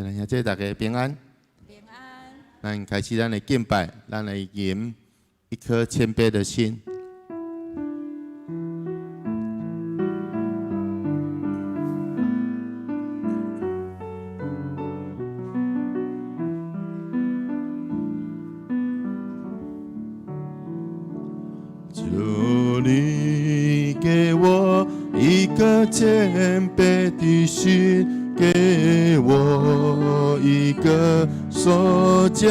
親愛兄弟大家平安。平安。咱開始咱的敬拜，咱來吟一顆謙卑的心。求你給我一顆謙卑的心，給我一個受教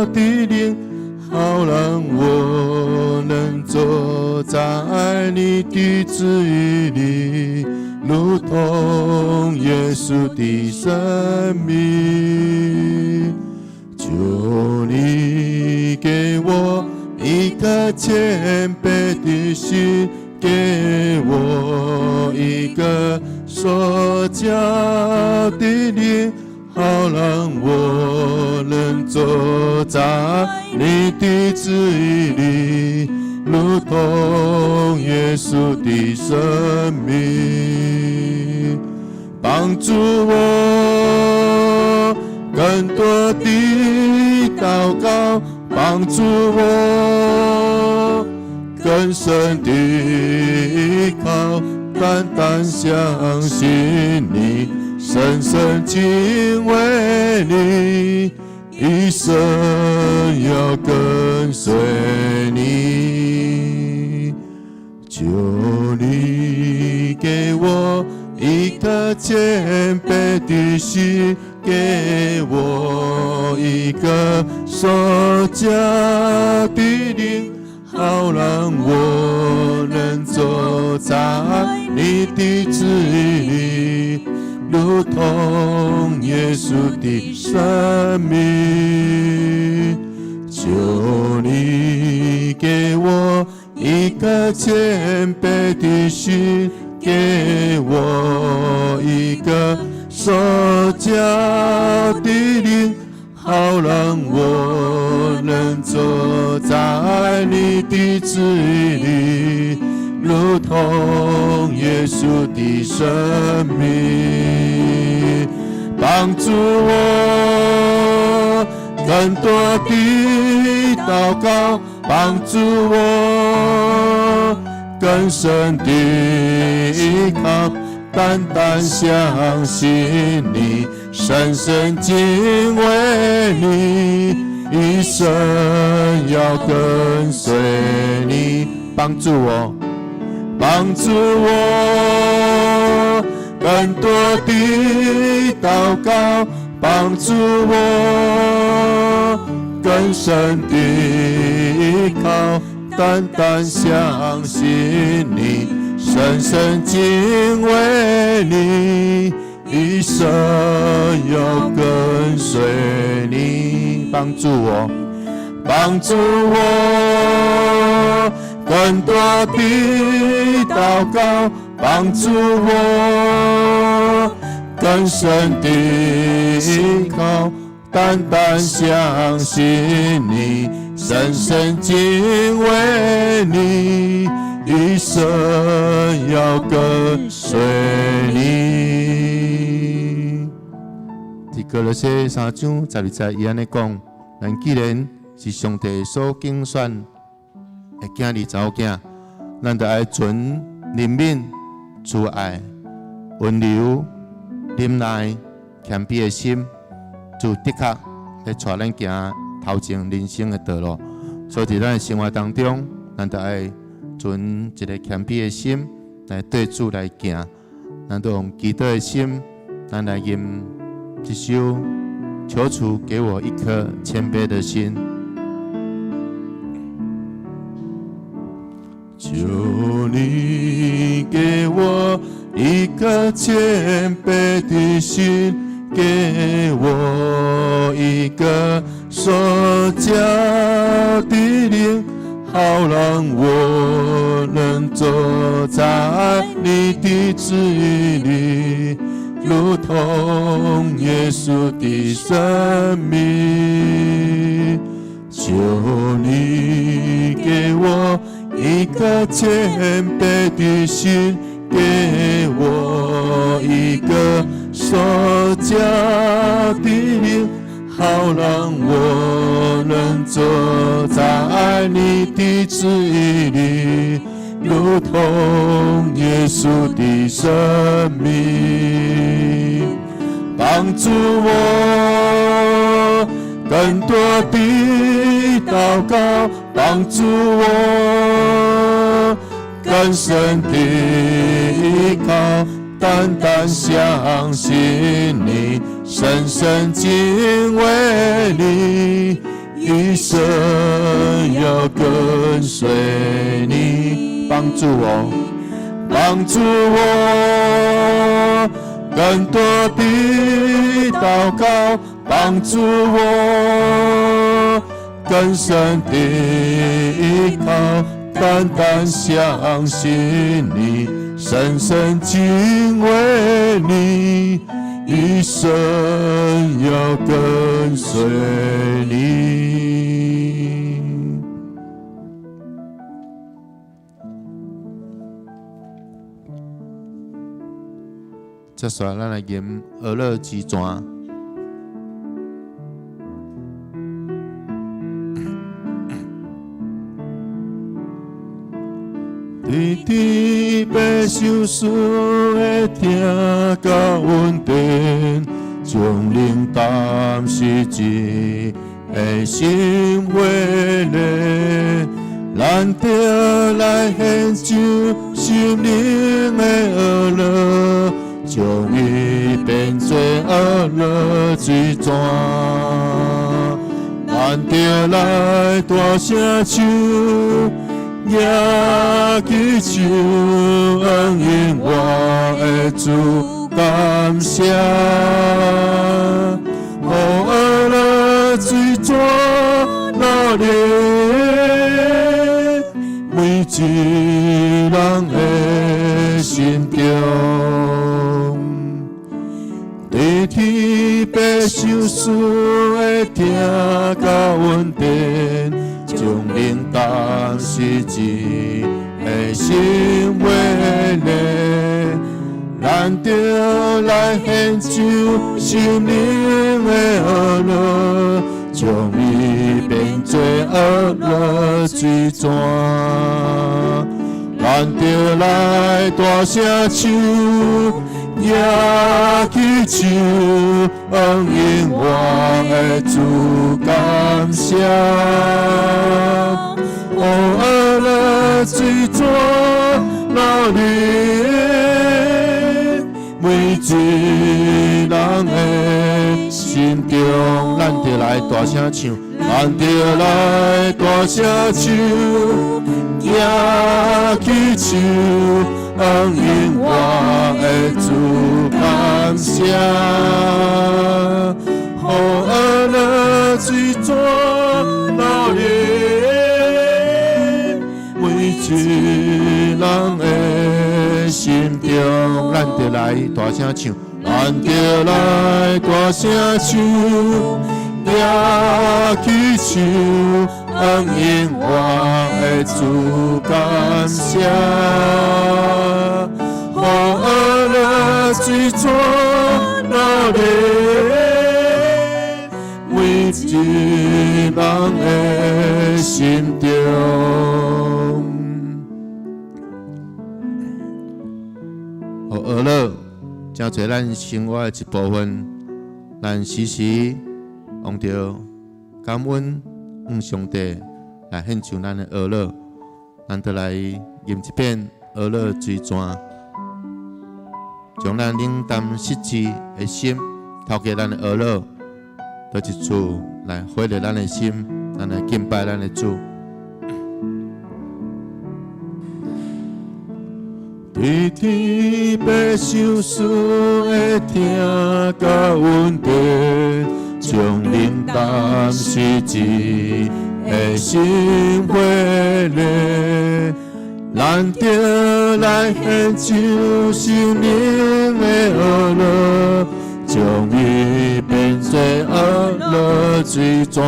的靈，好讓我能走在你的旨意裡，如同耶穌的生命。求你給我一顆謙卑的心，給我一個受教的靈，好讓我能走在你的旨意裡，如同耶穌的生命。幫助我更多的禱告，幫助我更深的依靠，單單相信你，深深敬畏你，一生要跟隨你。求你給我一顆謙卑的心，給我一個受教的靈，好讓我能走在你的旨意裡，如同耶穌的生命。求你給我一顆謙卑的心，給我一個受教的靈，好讓我能走在你的旨意裡，如同耶穌的生命。幫助我更多的禱告，幫助我更深的依靠，單單相信你，深深敬畏你，一生要跟隨你。幫助我，幫助我更多的禱告，幫助我更深的依靠，單單相信你，深深敬畏你，一生要跟隨你。幫助我，幫助我更多的禱告，幫助我更深的依靠，單單相信你，深深敬畏你，一生要跟隨你。佇歌羅西3章12節，伊按呢講：咱既然是上帝所揀選的囝兒查某囝，咱就愛存憐憫、慈愛、溫柔、忍耐、謙卑的心，主的確會帶咱行頭前人生的道路。所以佇咱的生活當中，咱就愛存一个謙卑的心來對主來行。咱都用祈禱的心，咱來吟這首《求主給我一顆謙卑的心》。求你給我一顆謙卑的心，給我一個受教的靈，好讓我能走在你的旨意裡，如同耶穌的生命。求你給我一顆謙卑的心，給我一個受所加的靈，好讓我能走在你的旨意裡，如同耶穌的生命。幫助我更多的禱告，幫助我更深的依靠，單單相信你，深深敬畏你，一生要跟隨你。幫助我，幫助我更多的禱告，幫助我更深的依靠，單單相信你，深深敬畏你，一生要跟隨你。接下來，咱來吟哀樂之泉。對天父相思的疼佮恩典，將靈擔十字的心火熱，咱著來獻上心靈的哀樂，將伊變做哀樂水泉。咱著來大聲唱，舉起手，恩永活的主感謝。予哀樂水泉落入每一人的心中。對天父相思的疼佮恩典，將靈擔十字的心火熱，咱著來獻上心靈的哀樂，將伊變做哀樂水泉。咱著來大聲唱，舉起手，恩永活的主感謝。予哀樂水泉落入每一人的心中，咱著來大聲唱，咱著來大聲唱，舉起手，恩永活的主感謝。予哀樂水泉落入每一人的心中，咱著來大聲唱，咱著來大聲唱，舉起手，恩永活的主感謝。予哀樂水泉落入每一人的心中。予哀樂成做咱生活的一部分，咱時時用著感恩，向上帝來獻上咱的哀樂，咱就來吟一遍哀樂水泉，將咱靈擔十字的心透過咱的哀樂，佗一次來火熱咱的心，咱來敬拜咱的主。對天父相思的疼佮恩典，將靈擔十字的心火熱，咱著來獻上心靈的哀樂，將伊變做哀樂水泉。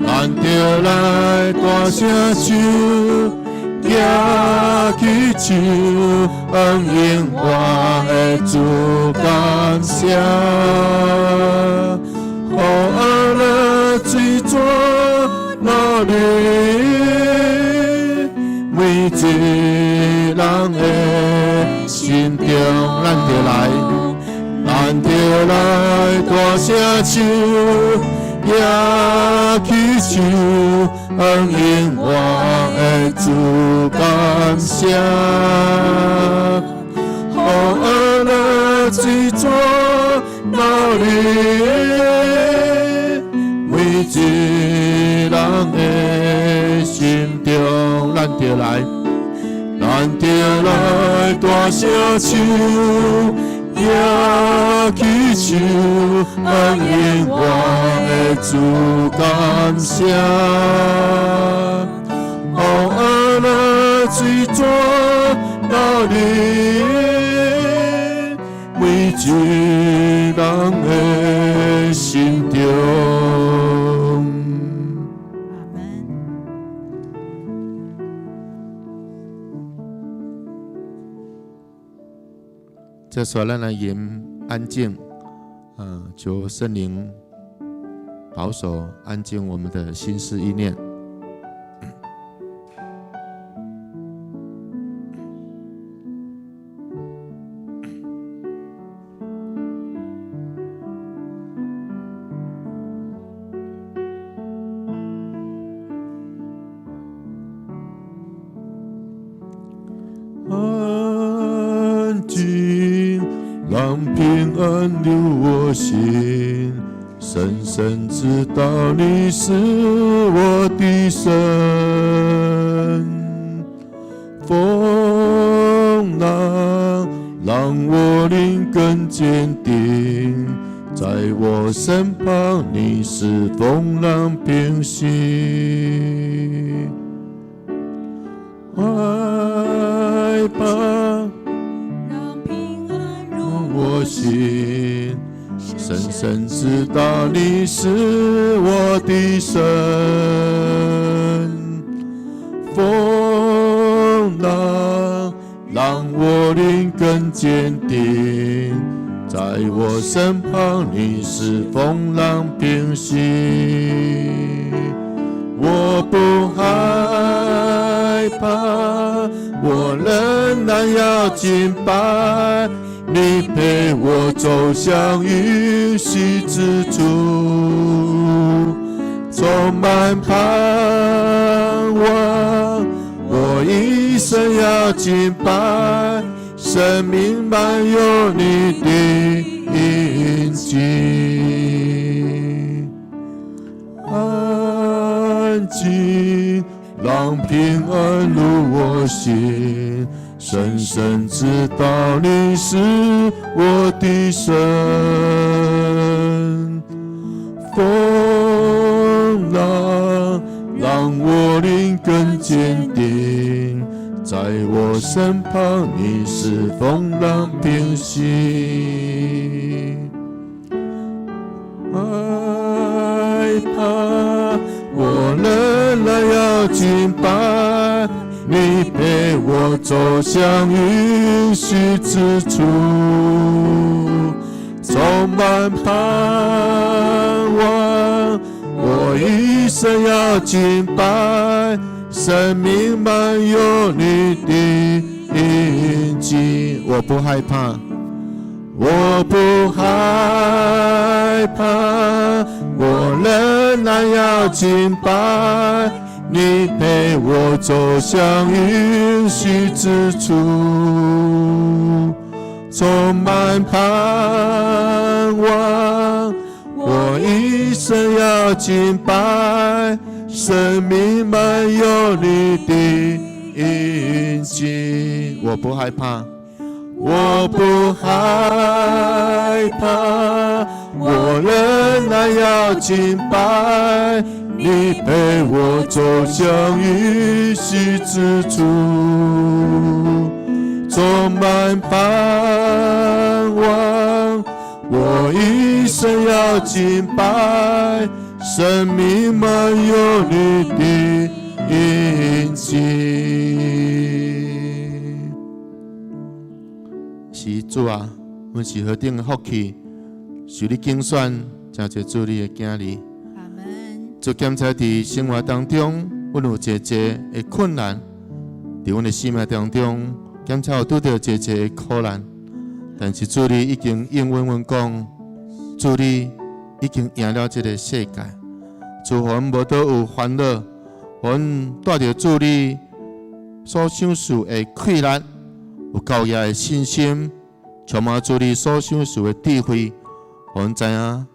咱著來大聲唱，舉舉起手，向永活的主感謝。予樂水泉流入每一人的心中，咱就來，咱就來大聲唱，舉起手，向永活的主感謝。予樂水泉流入每一人的心中，咱就來，咱就來大聲唱，舉起手，向永活的主感謝。予樂水泉流入每一人的心中。阿門。這時候，咱來飲安靜，求聖靈保守安靜我們的心思意念。安靜，讓平安入我心，深深知道你是我的神。風浪讓我靈更堅定，在我身旁你使風浪平息。害怕，讓平安入我心，深深知道你是我的神。風浪讓我靈更堅定，在我身旁你使風浪平息。我不害怕，我仍然要敬拜。你陪我走向應許之處，充滿盼望。我一生要敬拜，生命滿有你的印記。安靜，讓平安入我心，深深知道你是我的神。風浪讓我靈更堅定，在我身旁你使風浪平息。害怕，我仍然要敬拜。你陪我走向應許之處，充滿盼望。我一生要敬拜，生命滿有你的印記。我不害怕，我不害怕，我仍然要敬拜。你陪我走向應許之處，充滿盼望。我一生要敬拜，生命滿有你的印記。我不害怕，我不害怕，我仍然要敬拜。你陪我走向應許之處，充滿盼望。我一生要敬拜，生命滿有你的印記。主啊，阮是何等的福氣，受你揀選，成做主你的囝兒。阿門。主，檢查佇生活當中，阮有濟濟的困難，佇阮的生命當中，檢查有拄著濟濟的苦難，但是主你已經應允阮講，主你已經贏了這个世界。主，予阮無倒有煩惱，予阮帶著主你所賞賜的氣力，有夠額的信心，充滿主你所賞賜的智慧，予阮知影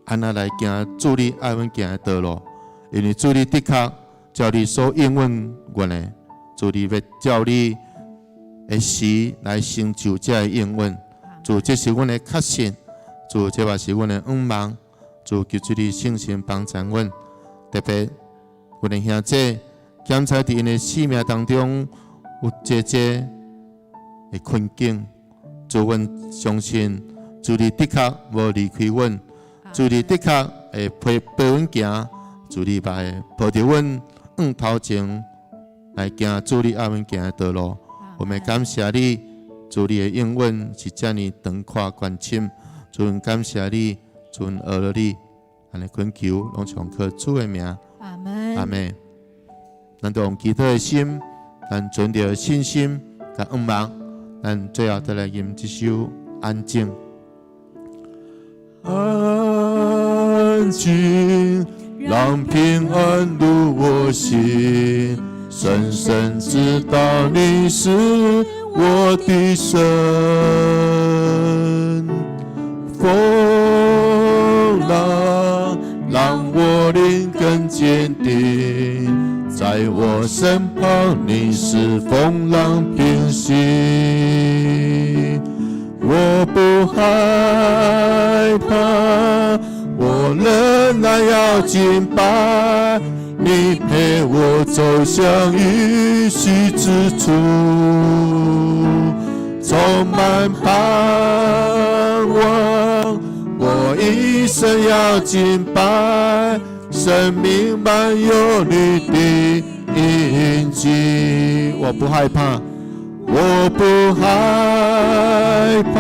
按怎來行主你愛阮行的道路。因為主你的確照你所應允阮的，主你欲照你的時來成就這个應允。主，這是阮的確信，主，這嘛是阮的向望。主，求主你聖神幫助阮，特別阮的兄弟，檢查佇𪜶的生命當中有濟濟的困境，主，阮相信，主你的確無離開阮，主你的確會陪陪阮行，主你嘛會抱著阮向頭前來行主你愛阮行的道路。我們感謝你，主你的應允是遮爾長闊寬深，主，阮感謝你，主，阮阿羅你，按呢懇求，攏奉靠主的名。阿門。阿門。咱就用祈禱的心，咱存著信心佮向望，咱最後再來吟這首《安靜》。安靜，讓平安入我心，深深知道你是我的神。風浪讓我靈更堅定，在我身旁你是風浪平息，我不害怕，我仍然要敬拜你，陪我走向應許之處，充滿盼望。我一生要敬拜，生命滿有你的印記。我不害怕，我不害怕，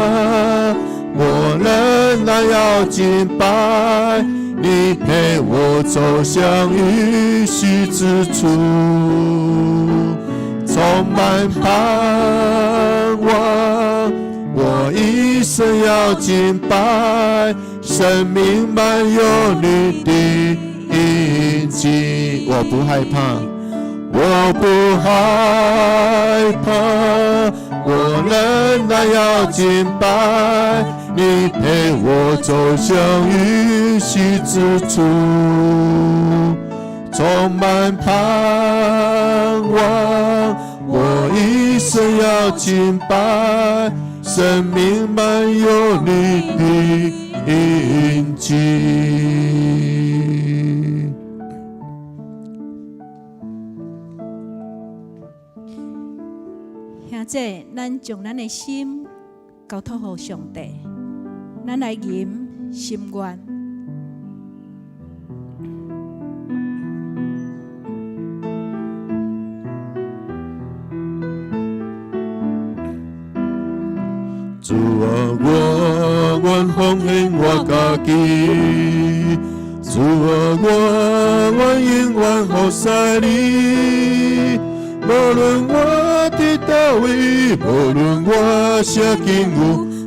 我仍然要敬拜你，陪我走向應許之處，充滿盼望。我一生要敬拜，生命滿有你的印記。我不害怕，我不害怕，我仍然要敬拜你，陪我走向應許之處，充滿盼望。我一生要敬拜，生命滿有你的印記。兄弟，咱將咱的心交託予上帝，咱來吟心願。主啊，我願奉獻我家己。主啊，我願永遠服侍你。無論我佇佗位，無論我啥境遇，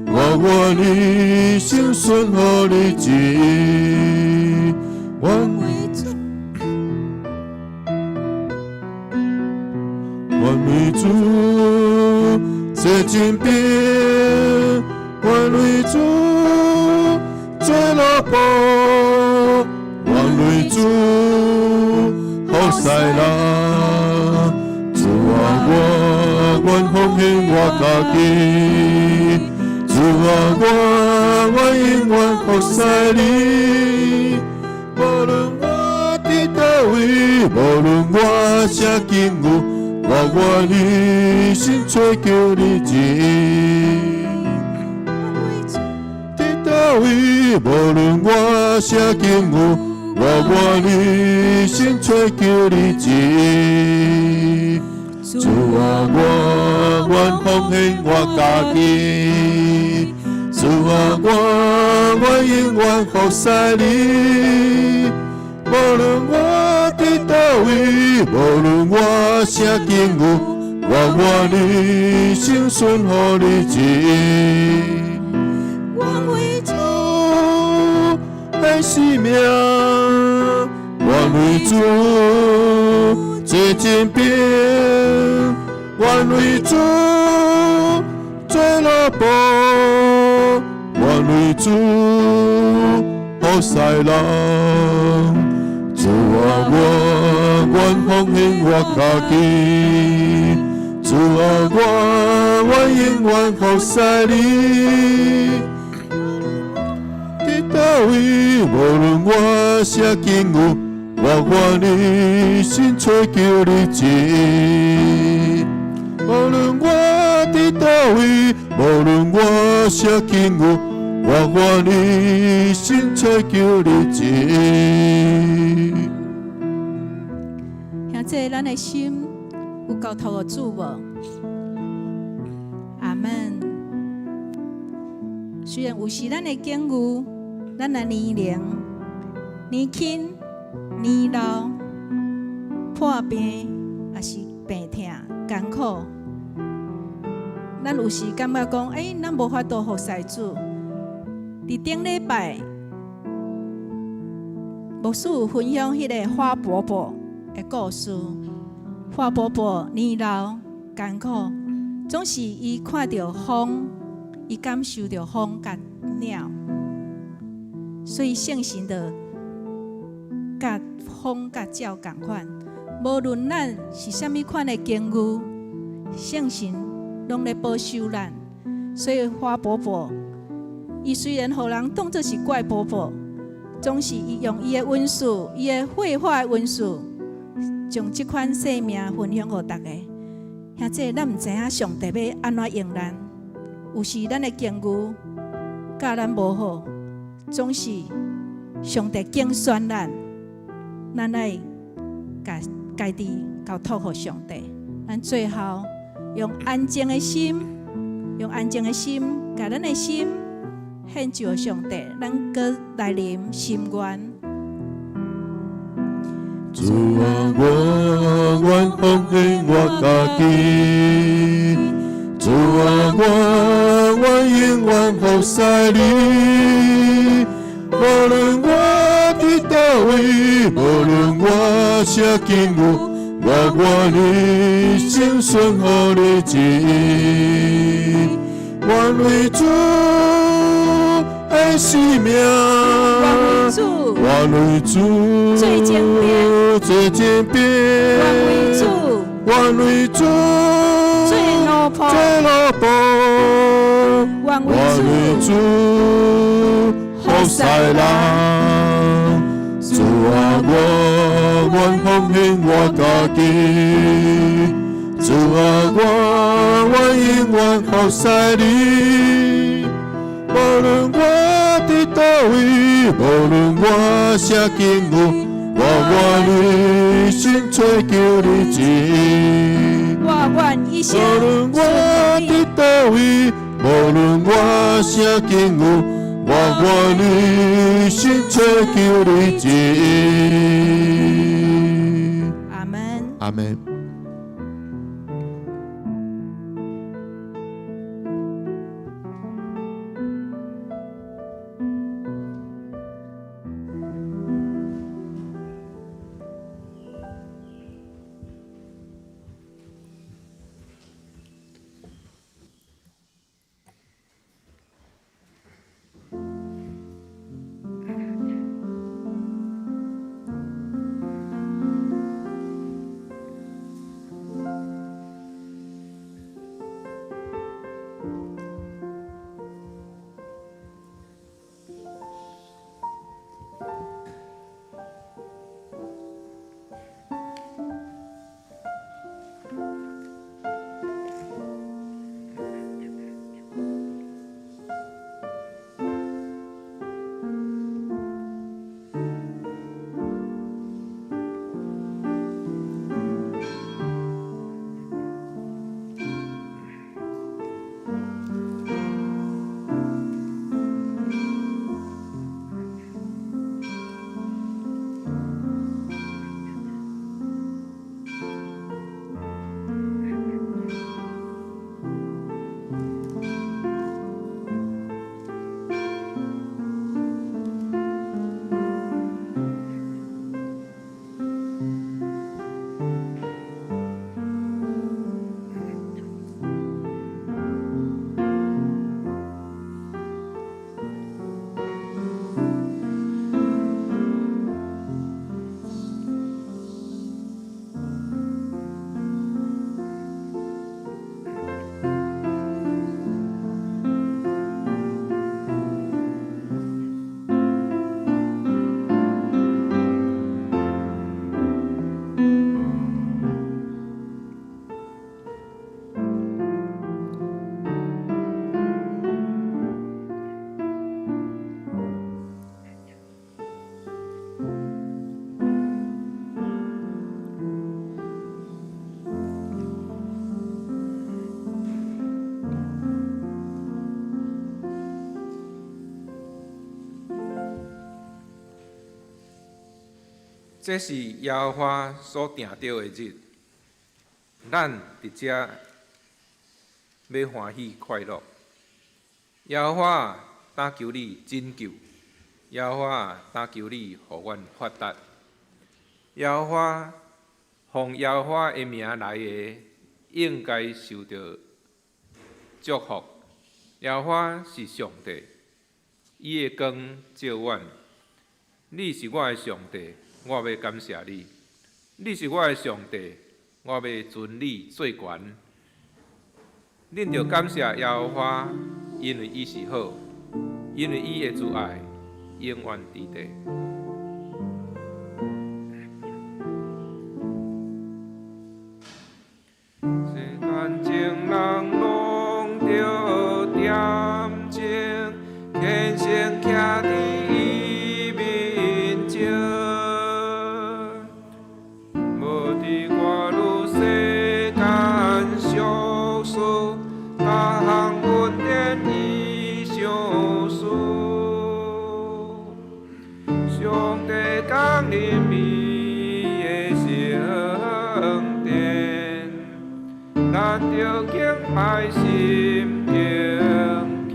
我願一生順服你旨意。願為主做精兵，願為主做奴僕，願為主服侍人。主啊，我願奉獻我家己。主啊，我願永遠服侍你。無論我佇佗位，無論我啥境遇，我願一心追求你旨意。佇佗位，無論我啥境遇，我願一心追求你旨意。主主啊，我願奉獻我家己。主啊，我願永遠服侍你。無論我佇佗位，無論我啥境遇，我願一生順服你旨意。願為主獻生命，願為主做精兵，願為主做奴僕，願為主服侍人。主啊，我願奉獻我家己。主啊，我願永遠服侍你。佇佗位，無論我啥境遇，我願一生追求你旨意。無論我佇佗位，無論我啥境遇，我願一生追求你旨意。兄弟，咱的心有交託予主無？阿門。雖然有時咱的境遇，咱的年齡、年輕、年老、破病，抑是病痛、艱苦，咱有時感覺講，欸，咱無法度服侍主。佇頂禮拜，牧師有分享彼個花伯伯的故事。花伯伯年老艱苦，總是伊看著風，伊感受著風佮鳥，所以聖神就佮風佮鳥仝款。無論咱是啥物款的境遇，聖神攏咧保守咱。所以花伯伯，伊雖然予人當作是怪伯伯，總是伊用伊的恩賜，伊的繪畫的恩賜，將這款生命分享予大家。兄弟，咱毋知影上帝欲按怎用咱，有時咱的境遇佮咱無好，總是上帝揀選咱，咱愛共家己交託予上帝。咱最後用安靜的心，用安靜的心，共咱的心獻上予上帝，咱閣來臨心願。主啊，我願奉獻我家己。主啊，我願永遠服侍你。無論我佇佗位，無論我啥境遇，我願一生順服你旨意。願為主獻生命，願為主願為主做精兵，做精兵，願為主願為主做奴僕，做奴僕，願為願為主主服侍人。主啊，我願奉獻我家己。主啊，我願永遠服侍你。無論我佇佗位，無論我啥境遇，我願一生追求你旨意。我願一生無論我佇佗位，無論我啥境遇，我願一生追求你旨意。阿門。阿門。這是耶和華所定著的日，咱佇遮欲歡喜快樂。耶和華，懇求你拯救；耶和華，懇求你予阮發達。耶和華，奉耶和華的名來的，應該受著祝福。耶和華是上帝，伊的光照阮。你是我的上帝，我欲感謝你。你是我的上帝，我欲尊你做懸。恁著感謝耶和華，因為伊是好，因為伊的慈愛永遠佇地。世間情人攏著恬靜，虔誠徛佇伊面前，無佇掛慮世間俗事，逐項恩典伊賞賜。上帝降臨伊的聖殿，咱著敬拜心敬虔。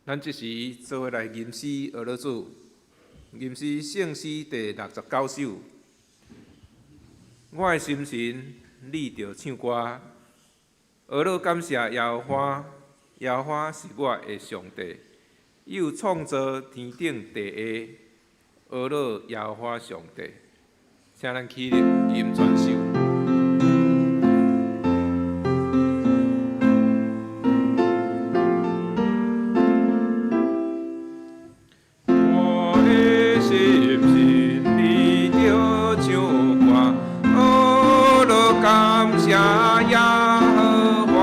咱這時做伙來吟詩學樂主，吟詩聖詩第69首。我的心神，你著唱歌，學樂感謝耶和華，耶和華是我的上帝，伊有創造天頂地下，學樂耶和華上帝。請咱起立吟全首。我的心神，你著唱歌，學樂感謝耶和華，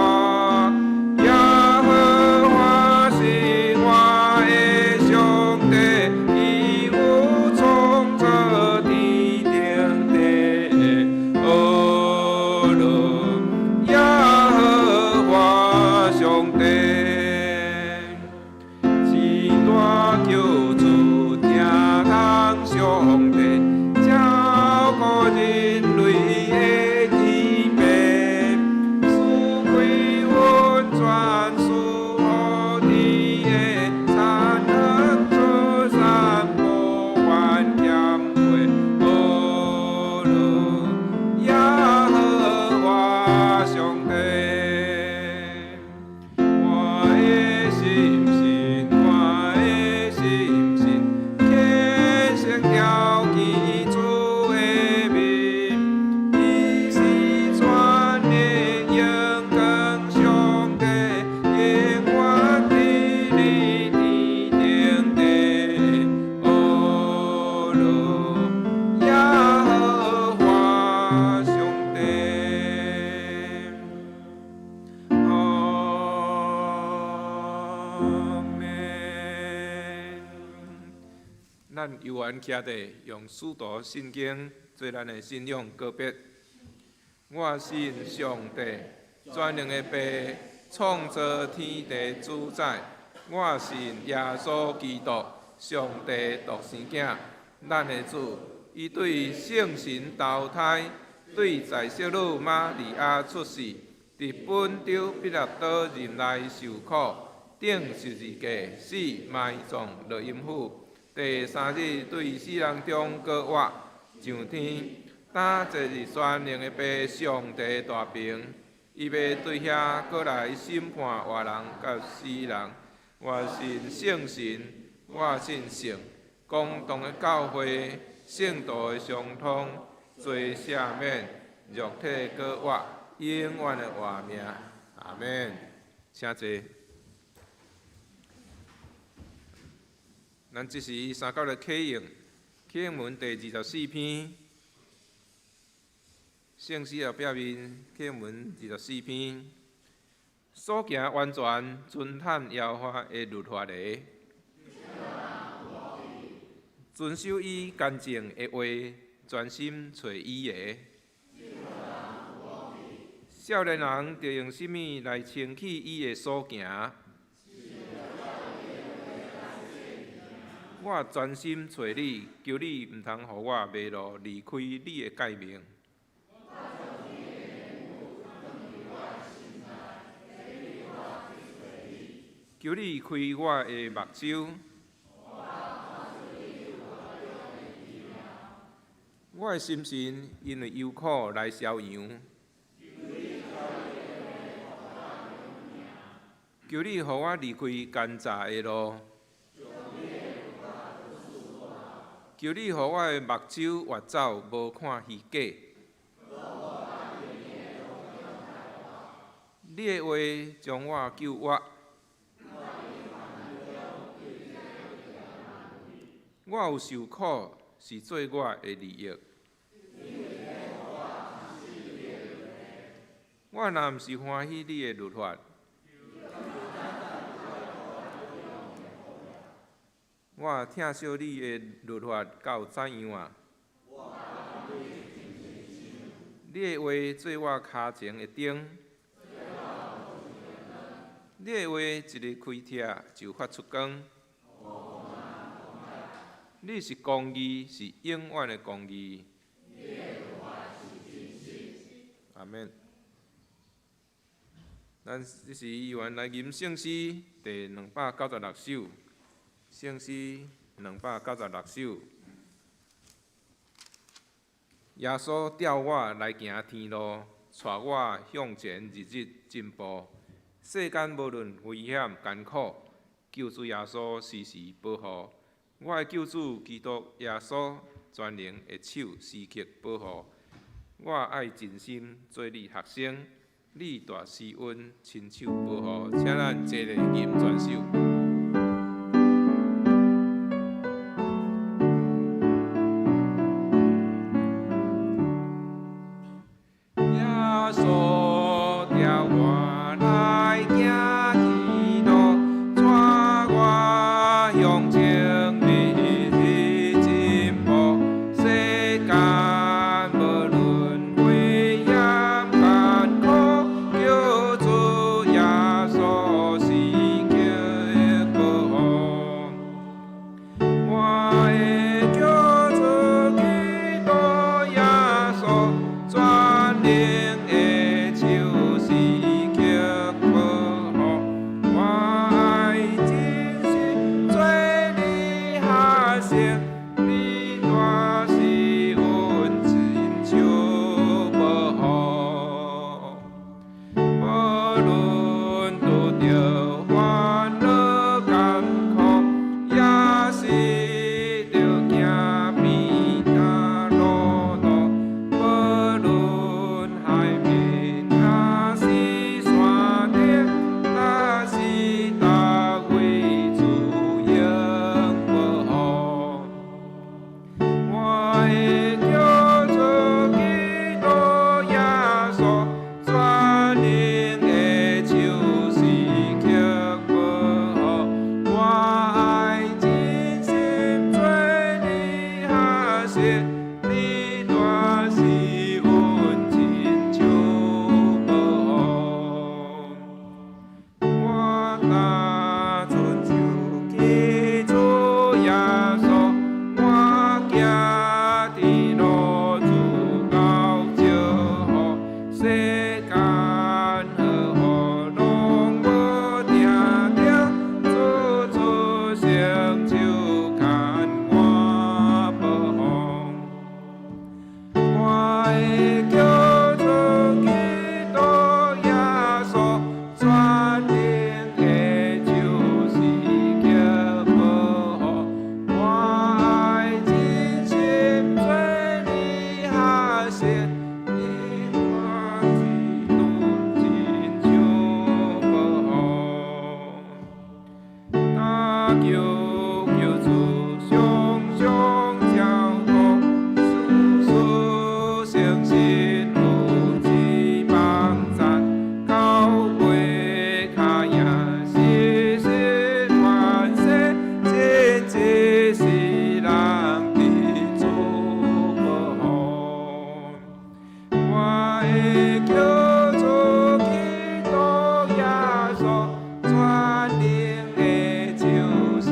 耶和華是我的上帝，伊有創造天頂地下，學樂耶和華上帝。至大救主，疼痛上帝，照顧人類的天父，賜開溫泉，賜予甜的，田園出產無怨欠缺，學樂耶和華上帝。我的心神，我的心神，虔誠牢記主的面，伊是全能榮光上帝，永遠佇立天頂地，學樂耶和華上帝。阿們。咱悠閒徛佇，用使徒信經做咱的信仰告別。我信上帝，全能的父，創造天地主宰。我信耶穌基督，上帝獨生囝，咱的主。伊對聖神投胎，對在聖女瑪利亞出世，佇本丟彼拉多任內受苦，釘十字架，死埋葬落陰府。第三日對死人中閣活，上天，擔坐佇全能的父上帝大爿，伊欲對遐閣來審判活人佮死人。我信聖神，我信聖公同的教會，聖徒的相通，罪赦免，肉體閣活，永遠的活命。阿們。請坐。咱這時三九來啟應，啟應文第24篇，聖詩後壁面啟應文二十四篇，所行完全遵趁耶和華的律法的，遵守伊乾淨的話，專心揣伊的。少年人著用啥物來清去伊的所行？我專心揣你，求你毋通予我迷路離開你的誡命。求你開我的目睭。我的心神因為憂苦來消揚。求你予我離開奸詐的路。求你予我的目睭越走，無看虛假。你的話將我救活。我有受苦，是做我的利益。我若毋是歡喜你的律法，我疼惜你的律法到怎樣啊？你的話做我跤前的燈，你的話一日開拆就發出光。你是公義，是永遠的公義。阿們。咱這時猶原來吟聖詩第296首，聖詩296首。耶穌帶我來行天路，帶我向前日日進步。世間無論危險艱苦，救主耶穌時時保護。我的救主基督耶穌，全能的手時刻保護。我愛盡心做你學生，你大施恩親手保護。請咱齊來吟全首。耶穌帶我來行天路，帶我向前日日進步。世間無論危險艱苦，救主耶穌時刻保護。我的救主基督耶穌，全能的手時刻保護。我愛盡心做你學生，你大施恩親手保護。無論拄著煩惱艱苦，抑是著行變大路途，無論海面抑是山頂，若是逐位主應保護。我的救主基督耶穌，全能的手時刻保護。我愛盡心做你學生，你大施恩親手保護。我若親像基主耶穌，我行天路主到祝福，世間好雨攏無定著，主出成手牽我保護。我的救主基督耶穌，全能的手時刻保護。我愛盡心做你學生，你大施恩親手保護。大求救主常常照顧，事事誠實有翅膀讚，到尾跤印時時傳世，真一世人佇主保護。我的救主基督耶穌，全能的手時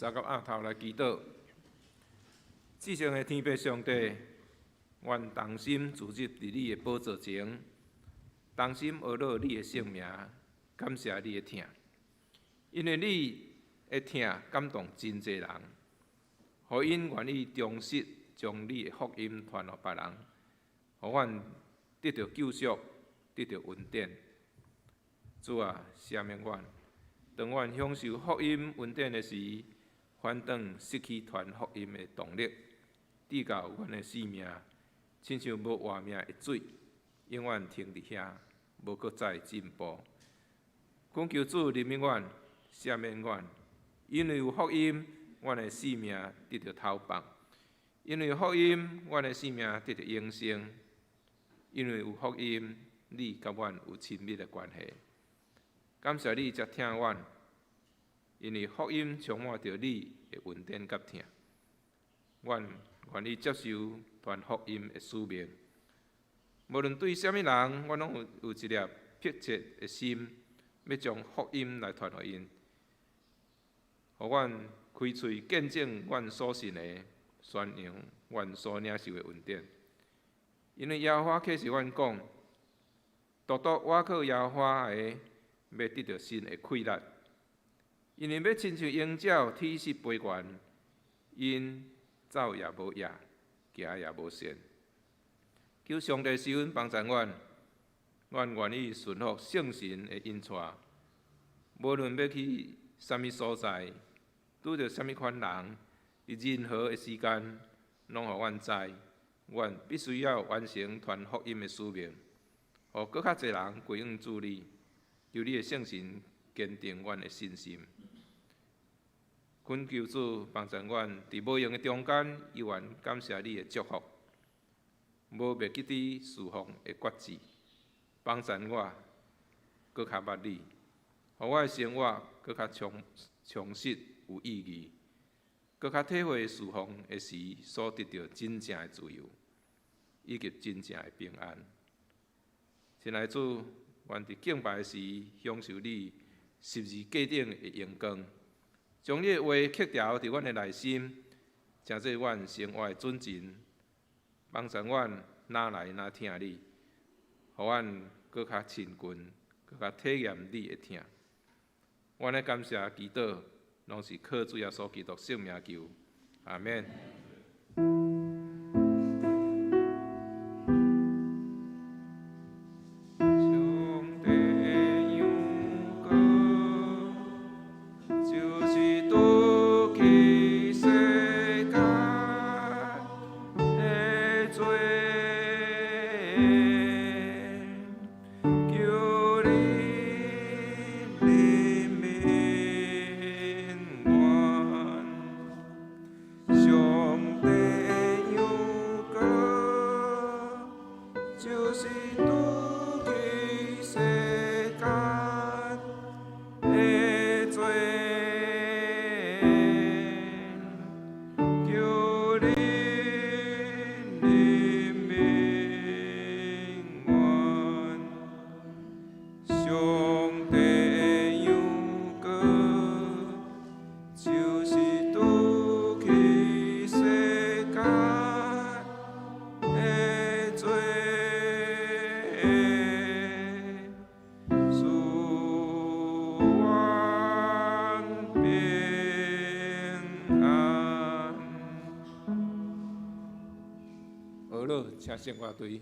三个额头来祈禱。至聖的天父上帝，阮同心聚集佇你的寶座前，同心阿樂你的聖名，感謝你的疼，因為你的疼感動真濟人，予𪜶願意忠實將你的福音傳予別人，予阮得著救贖，得著恩典。主啊，赦免阮，當阮享受福音恩典的時，反轉失去傳福音的動力，直到阮的性命，親像無活命的水，永遠停佇遐，無閣再進步。懇求主憐憫阮，赦免阮，因為有福音，阮的性命得著透放；因為有福音，阮的性命得著永生；因為有福音，你佮阮有親密的關係。感謝你才疼阮，因為福音充滿著你的恩典佮疼。阮願意接受傳福音的使命，無論對啥物人，阮攏有一粒迫切的心，欲將福音來傳予𪜶，予阮開喙見證阮所信的，宣揚阮所領受的恩典。因為耶和華啟示阮講，獨獨倚靠耶和華的，欲得著新的氣力。𪜶欲親像鷹鳥體勢飛懸，𪜶走也無掖，行也無跣。求上帝施恩幫助阮，阮願意順服聖神的引帶，無論欲去啥物所在，拄著啥物款人，佇任何的時間，攏予阮知，阮必須要完成傳福音的使命，予閣較濟人歸向主你。求你的聖神堅定阮的信心。懇求主幫助阮，佇無閒的中間，依然感謝你的祝福。無袂記得侍奉的決志，幫助我閣較捌你，予我的生活閣較充實有意義，閣較體會侍奉的時所得著真正的自由，以及真正的平安。親愛的主，願佇敬拜時享受你十字架頂的榮光，將你的話刻牢佇阮的內心，成做阮生活的準繩，幫助阮若來若疼你，予阮閣較親近，閣較體驗你的疼。阮的感謝祈禱，攏是靠主耶穌基督聖名求，阿們。上帝的羊羔，就是除去世間的罪，求你憐憫阮。上帝的羊羔，就是除去世間的罪，求你憐憫阮。上帝的羊羔，就是除去世間的罪，賜阮平安。好了，請聖歌隊。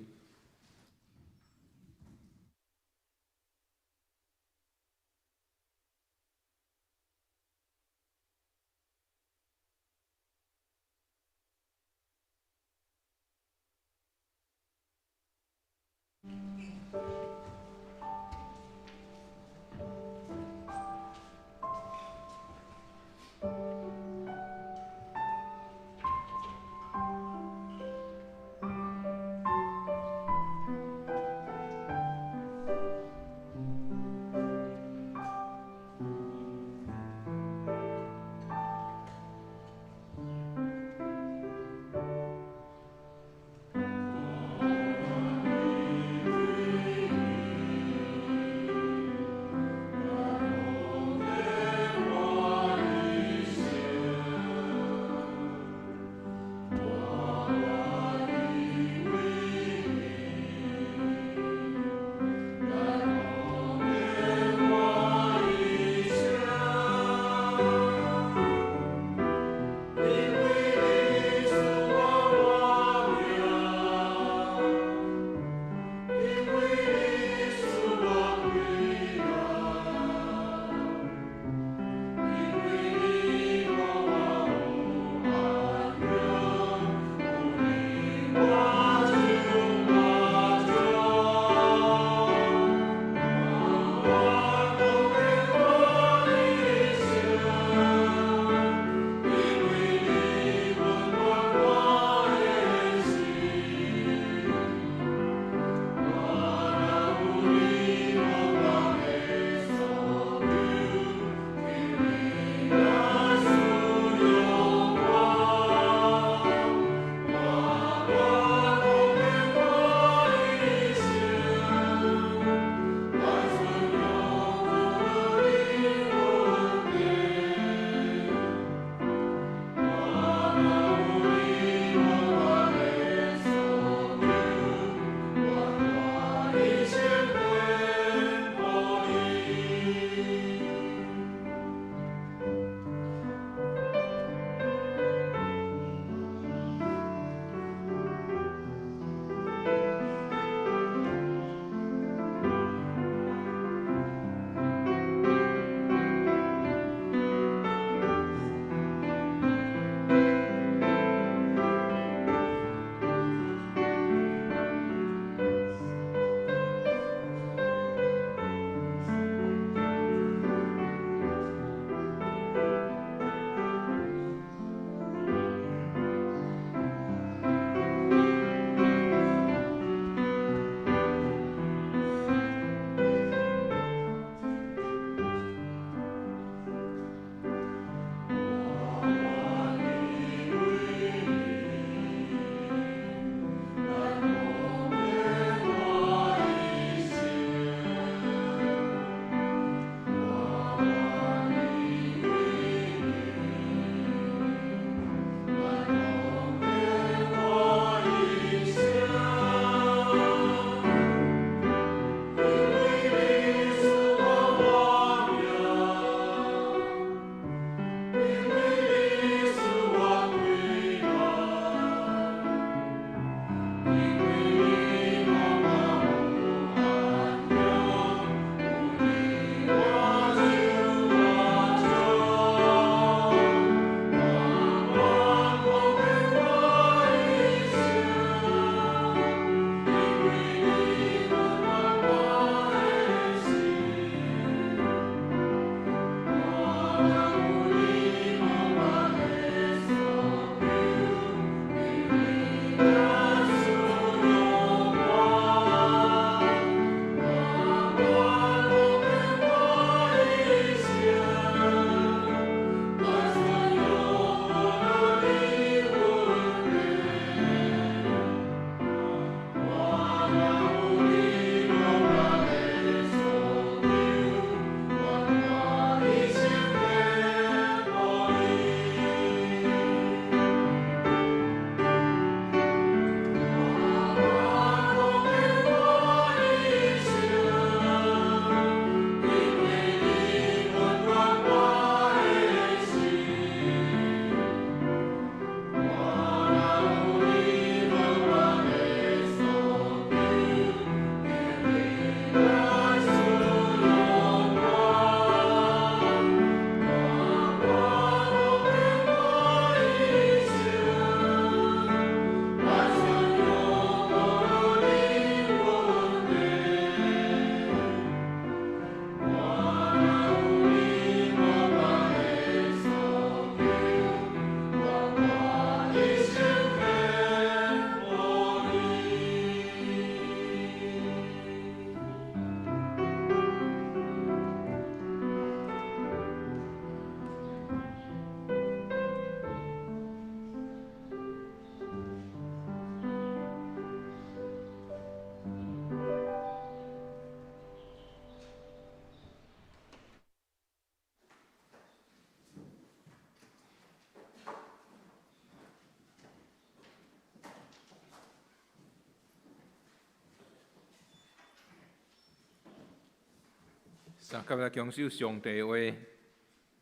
相佮來共守上帝話，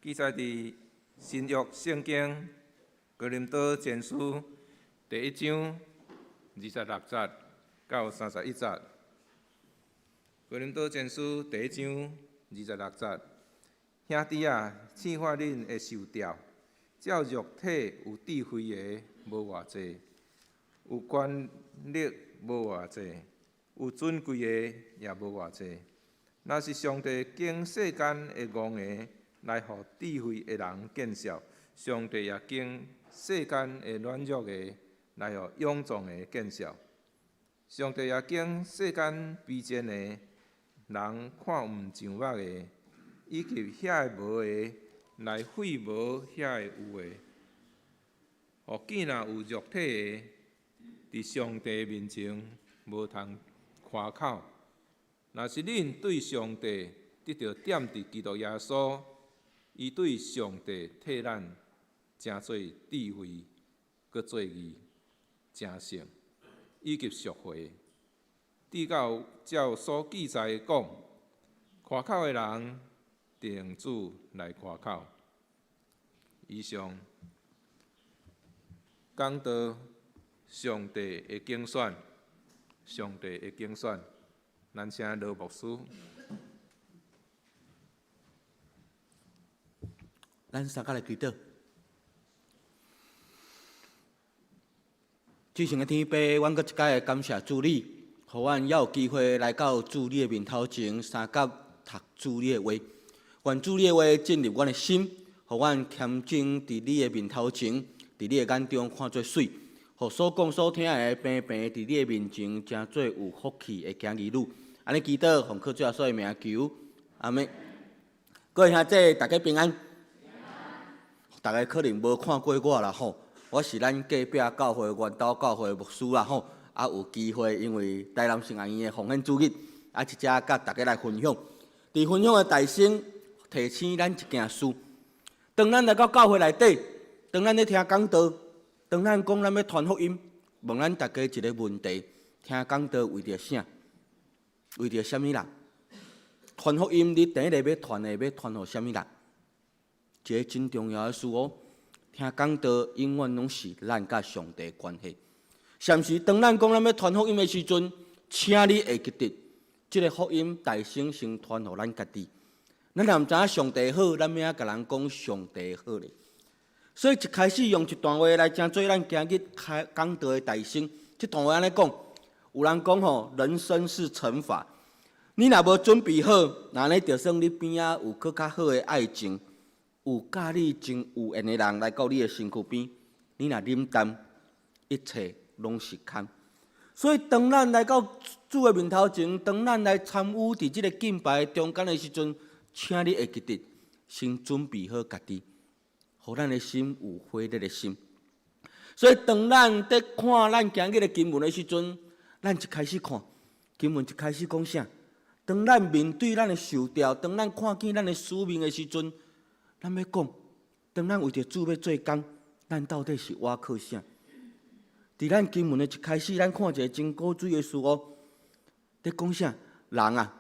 記載佇新約聖經哥林多前書第一章26節到31節。哥林多前書第一章二十六節，兄弟啊，試看恁的受召，照肉體有智慧的無偌濟，有權力無偌濟，有尊貴的也無偌濟。若是上帝揀世間的戇的來予智慧的人見笑，上帝也揀世間的軟弱的來予勇壯的見笑。上帝也揀世間卑賤的人看毋上目的，以及遐個無的來廢無遐個有的，予見若有肉體的，佇上帝面前無通誇口。若是恁對上帝得著踮佇基督耶穌，伊對上帝替咱成做智慧，閣做義、成聖，以及贖回。直到照所記載講，誇口的人，定主來誇口。以上講到上帝的揀選，上帝的揀選。咱請羅牧師。咱相佮來祈禱。至聖的天父，阮閣一擺感謝主你，予阮猶有機會來到主你的面頭前，相佮讀主你的話。願主你的話進入阮的心，予阮謙靜佇你的面頭前，佇你的眼中看做媠。予所講所聽的平平佇你的面前，成做有福氣的囝兒女。按呢祈禱，奉靠主耶穌的名求，阿們。各位兄弟，大家平安。大家可能無看過我啦吼，我是咱隔壁教會元斗教會的牧師啦吼。啊，有機會因為台南聖學院的奉獻主日，啊，佇遮佮大家來分享。佇分享的大先提醒咱一件事：當咱來到教會內底，當咱咧聽講道，當咱講咱欲傳福音，問咱大家一个問題：聽講道為著啥？為著啥物人？傳福音，你第一个欲傳的，欲傳予啥物人？一个真重要的事哦。聽講道永遠攏是咱佮上帝關係。是毋是？當咱講咱欲傳福音的時陣，請你會記得，這个福音大先先傳予咱家己。咱若毋知影上帝好，咱欲按怎共人講上帝好咧？所以一開始用一段話來成做咱今日開講道的大先。這段話按呢講，有人講吼，人生是乘法，你若無準備好，那呢就算你邊仔有閣較好的愛情，有佮你真有緣的人來到你的身軀邊，你若冷淡，一切攏是空。所以當咱來到主的面頭前，當咱來參與佇這个敬拜中間的時陣，請你會記得先準備好家己，予咱的心有火熱的心。所以當咱佇看咱今日的經文的時陣，咱一開始看經文，一開始講啥？當咱面對咱的受召，當咱看見咱的使命的時陣，咱欲講，當咱為著主欲做工，咱到底是倚靠啥？佇咱經文的一開始，咱看一个真古錐的事哦。佇講啥？人啊，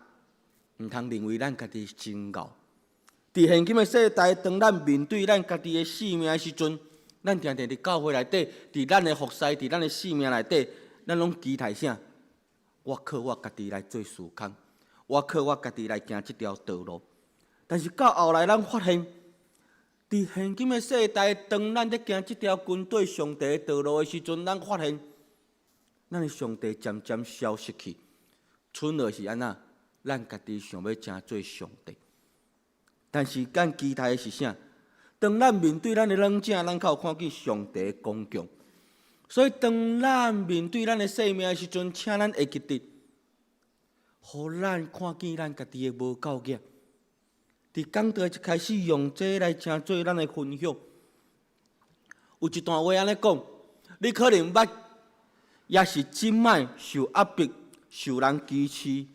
毋通認為咱家己真𠢕。佇現今的世代，當咱面對咱家己的性命的時陣，咱定定佇教會內底，佇咱的服侍，佇咱的性命內底，咱攏期待啥？我靠我家己來做事工，我靠我家己來行這條道路。但是到後來，咱發現，佇現今的世代，當咱咧行這條跟綴上帝的道路的時陣，咱發現，咱的上帝漸漸消失去，賰落是按怎？咱家己想欲成做上帝。但是咱期待的是啥？當咱面對咱的軟弱，咱較有看見上帝的剛強。所以，當咱面對咱的生命的時陣，請咱會記得，予咱看見咱家己的無夠額。佇講道一開始用這來成做咱的分享。有一段話按呢講：你可能捌，抑是這擺受壓迫、受人歧視、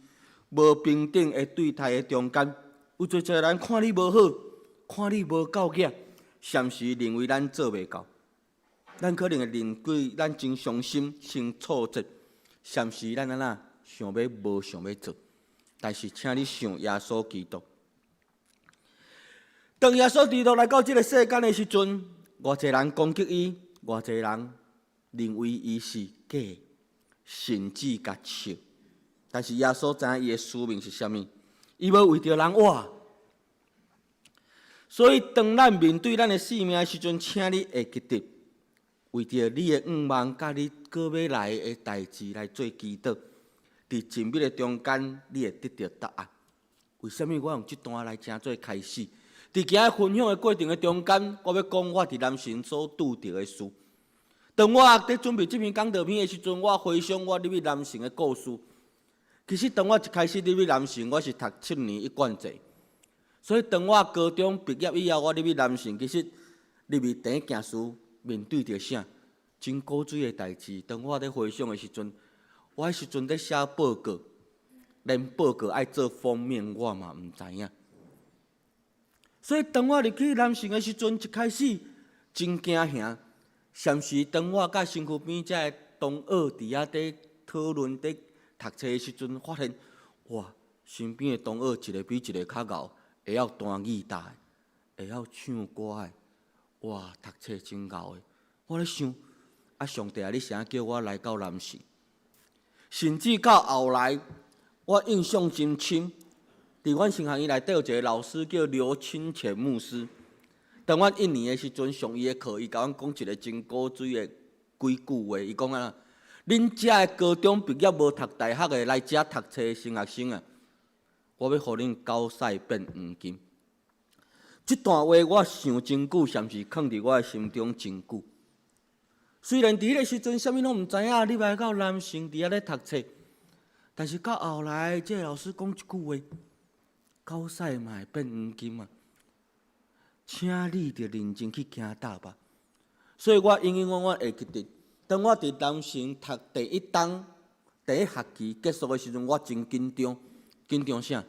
無平等的對待的中間，有濟濟人看你無好，看你無夠額，甚至認為咱做袂到。咱可能會認為咱真傷心、真挫折，甚至咱按怎想欲無想欲做。但是，請你想耶穌基督。當耶穌基督來到這个世間的時陣，偌濟人攻擊伊，偌濟人認為伊是假，甚至共笑。但是耶穌知影伊的使命是啥物，伊無為著人活。所以，當咱面對咱的性命的時陣，請你會記得，為著你的願望，佮你閣欲來的代誌來做祈禱。佇靜謐的中間，你會得著答案。為啥物我用這段來成做開始？佇今仔分享的過程的中間，我欲講我佇南城所拄著的事。當我佇準備這篇講道片的時陣，我回想我入去南城的故事。其實，當我一開始入去南城，我是讀七年一貫制。所以，當我高中畢業以後，我入去南城，其實入去第一件事面對著啥？真古錐的代誌。當我咧回想的時陣，我彼時陣咧寫報告，連報告愛做封面，我嘛毋知影。所以，當我入去南城的時陣，一開始真驚嚇。甚至當我佮身軀邊遮的同學佇遐佇討論、佇讀冊的時陣，發現哇，身邊的同學一个比一个較𠢕，會曉彈吉他的，會曉唱歌的，哇，讀冊真𠢕的。我咧想，啊，上帝啊，你是按怎叫我來到南城？甚至到後來，我印象真深，佇阮神學院內底有一个老師叫劉清泉牧師。當阮一年的時陣上伊的課，伊共阮講一个真古錐的幾句話。伊講啊，恁遮的高中畢業無讀大學的來遮讀冊的新學生啊，我欲予恁狗屎變黃金。這段話我想真久，甚至囥佇我的心中真久。雖然佇彼个時陣，啥物攏毋知影，你來到南城佇遐咧讀冊，但是到後來，這个老師講一句話：狗屎嘛會變黃金啊！請你著認真去行踏吧。所以我永永遠遠會記得，當我佇南城讀第一冬第一學期結束的時陣，我真緊張，緊張啥？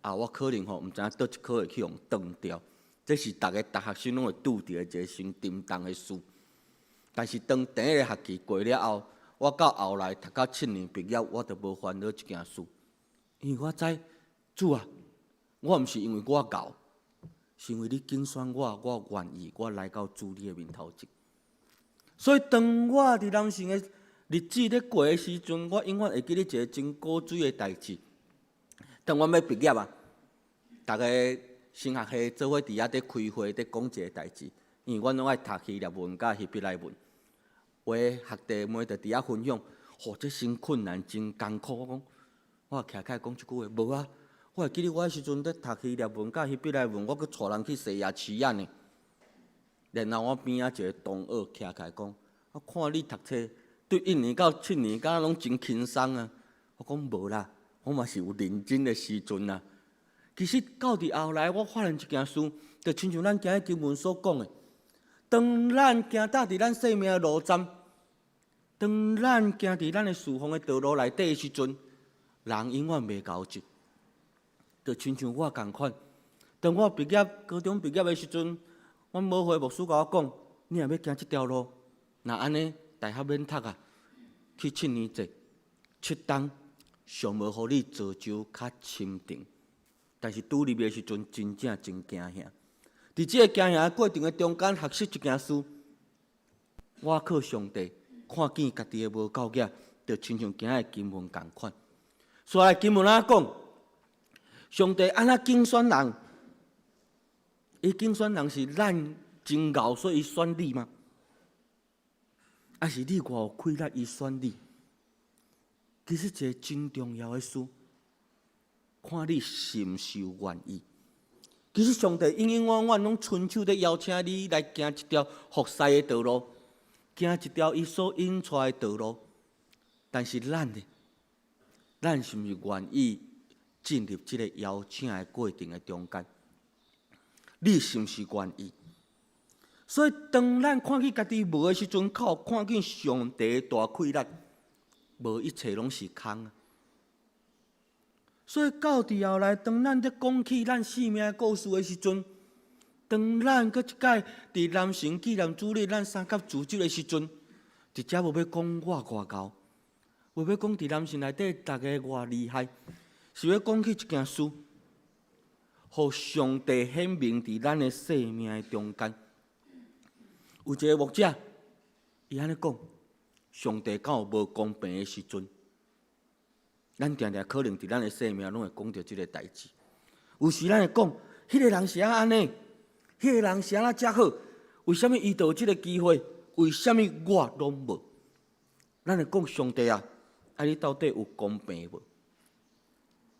啊，我可能吼毋知影佗一科會去予斷掉，這是逐个大學生攏會拄著的一个傷沉重的事。但是當第一个學期過了後，我到後來讀到七年畢業，我就無煩惱這件事，因為我知主啊，我毋是因為我𠢕，是因為你揀選我，我願意，我來到主你的面頭前。所以當我佇南城的日子咧過的時陣，我永遠會記得一个真古錐的代誌。當阮欲畢業啊，逐个神學系做伙佇遐佇開會，佇講一个代誌，因為阮攏愛讀希臘文佮希伯來文。有的學弟妹就佇遐分享，吼，這真困難，真艱苦。我講，我徛起來講這句話，無啊，我會記得我彼時陣佇讀希臘文佮希伯來文，我閣帶人去西亞市仔呢。然後我邊仔一个同學徛起來講，我看你讀冊對一年到七年，敢若攏真輕鬆啊。我講無啦，我嘛是有認真的時陣啊。其實到佇後來，我發現一件事，就親像咱今日經文所講的，當咱行踏佇咱生命的路站，當咱行佇咱的侍奉的道路內底的時陣，人永遠袂𠢕一，就親像我仝款。當我畢業高中畢業的時陣，阮母會牧師共我講：你若欲行這條路，若按呢大學免讀啊，去七年制，七冬上無予你造就較深沉。但是拄入的時陣，真正真驚嚇。佇這個驚嚇的過程的中間，學習一件事，我靠上帝，看見家己的無夠額，就親像今仔的經文仝款。所以經文按怎講？上帝按怎揀選人？伊揀選人是咱真𠢕，所以伊選你嗎？抑是你偌有氣力，伊選你？其實一个真重要的事，看你是毋是有願意。其實上帝永永遠遠攏伸手咧邀請你來行這條服侍的道路，行一條伊所引帶的道路。但是咱呢？咱是毋是願意進入這个邀請的過程的中間？你是毋是願意？所以，當咱看見家己無的時陣，較有看見上帝的大氣力，無一切攏是空啊！所以到佇後來，當咱咧講起咱生命故事的時陣，當咱閣一擺佇南城紀念主日，咱三甲主日的時陣，佇遮無欲講我偌𠢕，無欲講佇南城內底逐个偌厲害，是欲講起一件事，予上帝顯明佇咱的生命的中間。有一个牧者，伊按呢講：上帝敢有無公平的時陣？咱定定可能佇咱的生命攏會講著這个代誌。有時咱會講，彼个人是按呢，彼个人是按怎遮好，為啥物伊就有這个機會？為啥物我攏無？咱會講上帝啊，啊你到底有公平無？